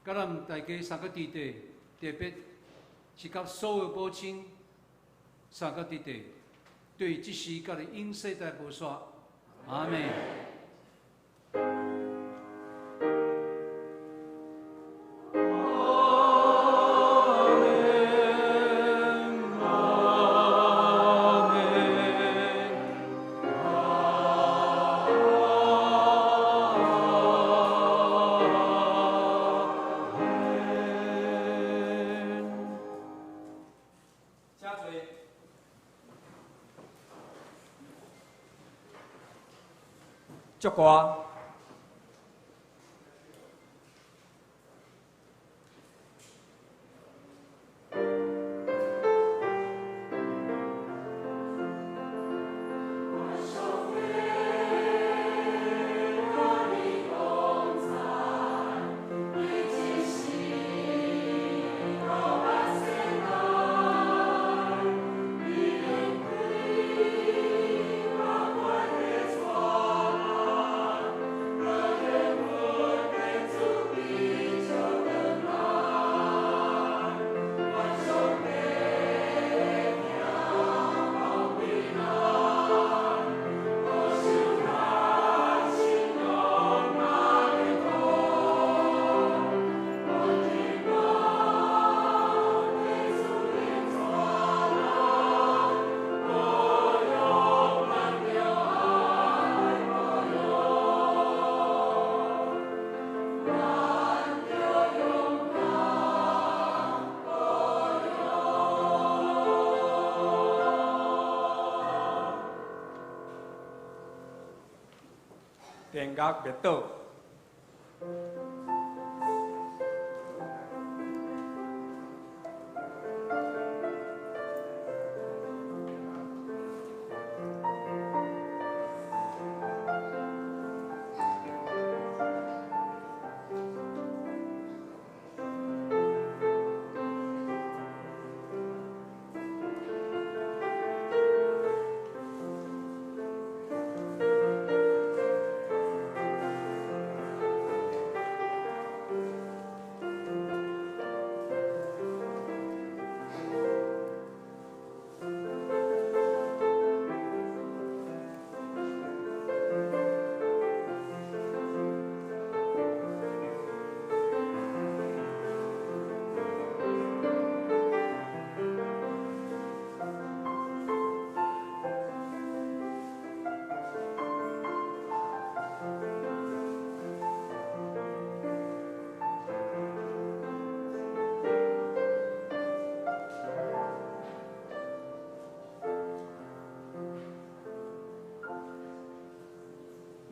佮咱大家三個弟弟，特別是佮所有母親三個弟弟，對這時佮你永世代無煞。阿們。祝歌。地獄滅倒。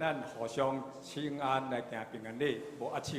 咱互相請安來行平安禮，無握手。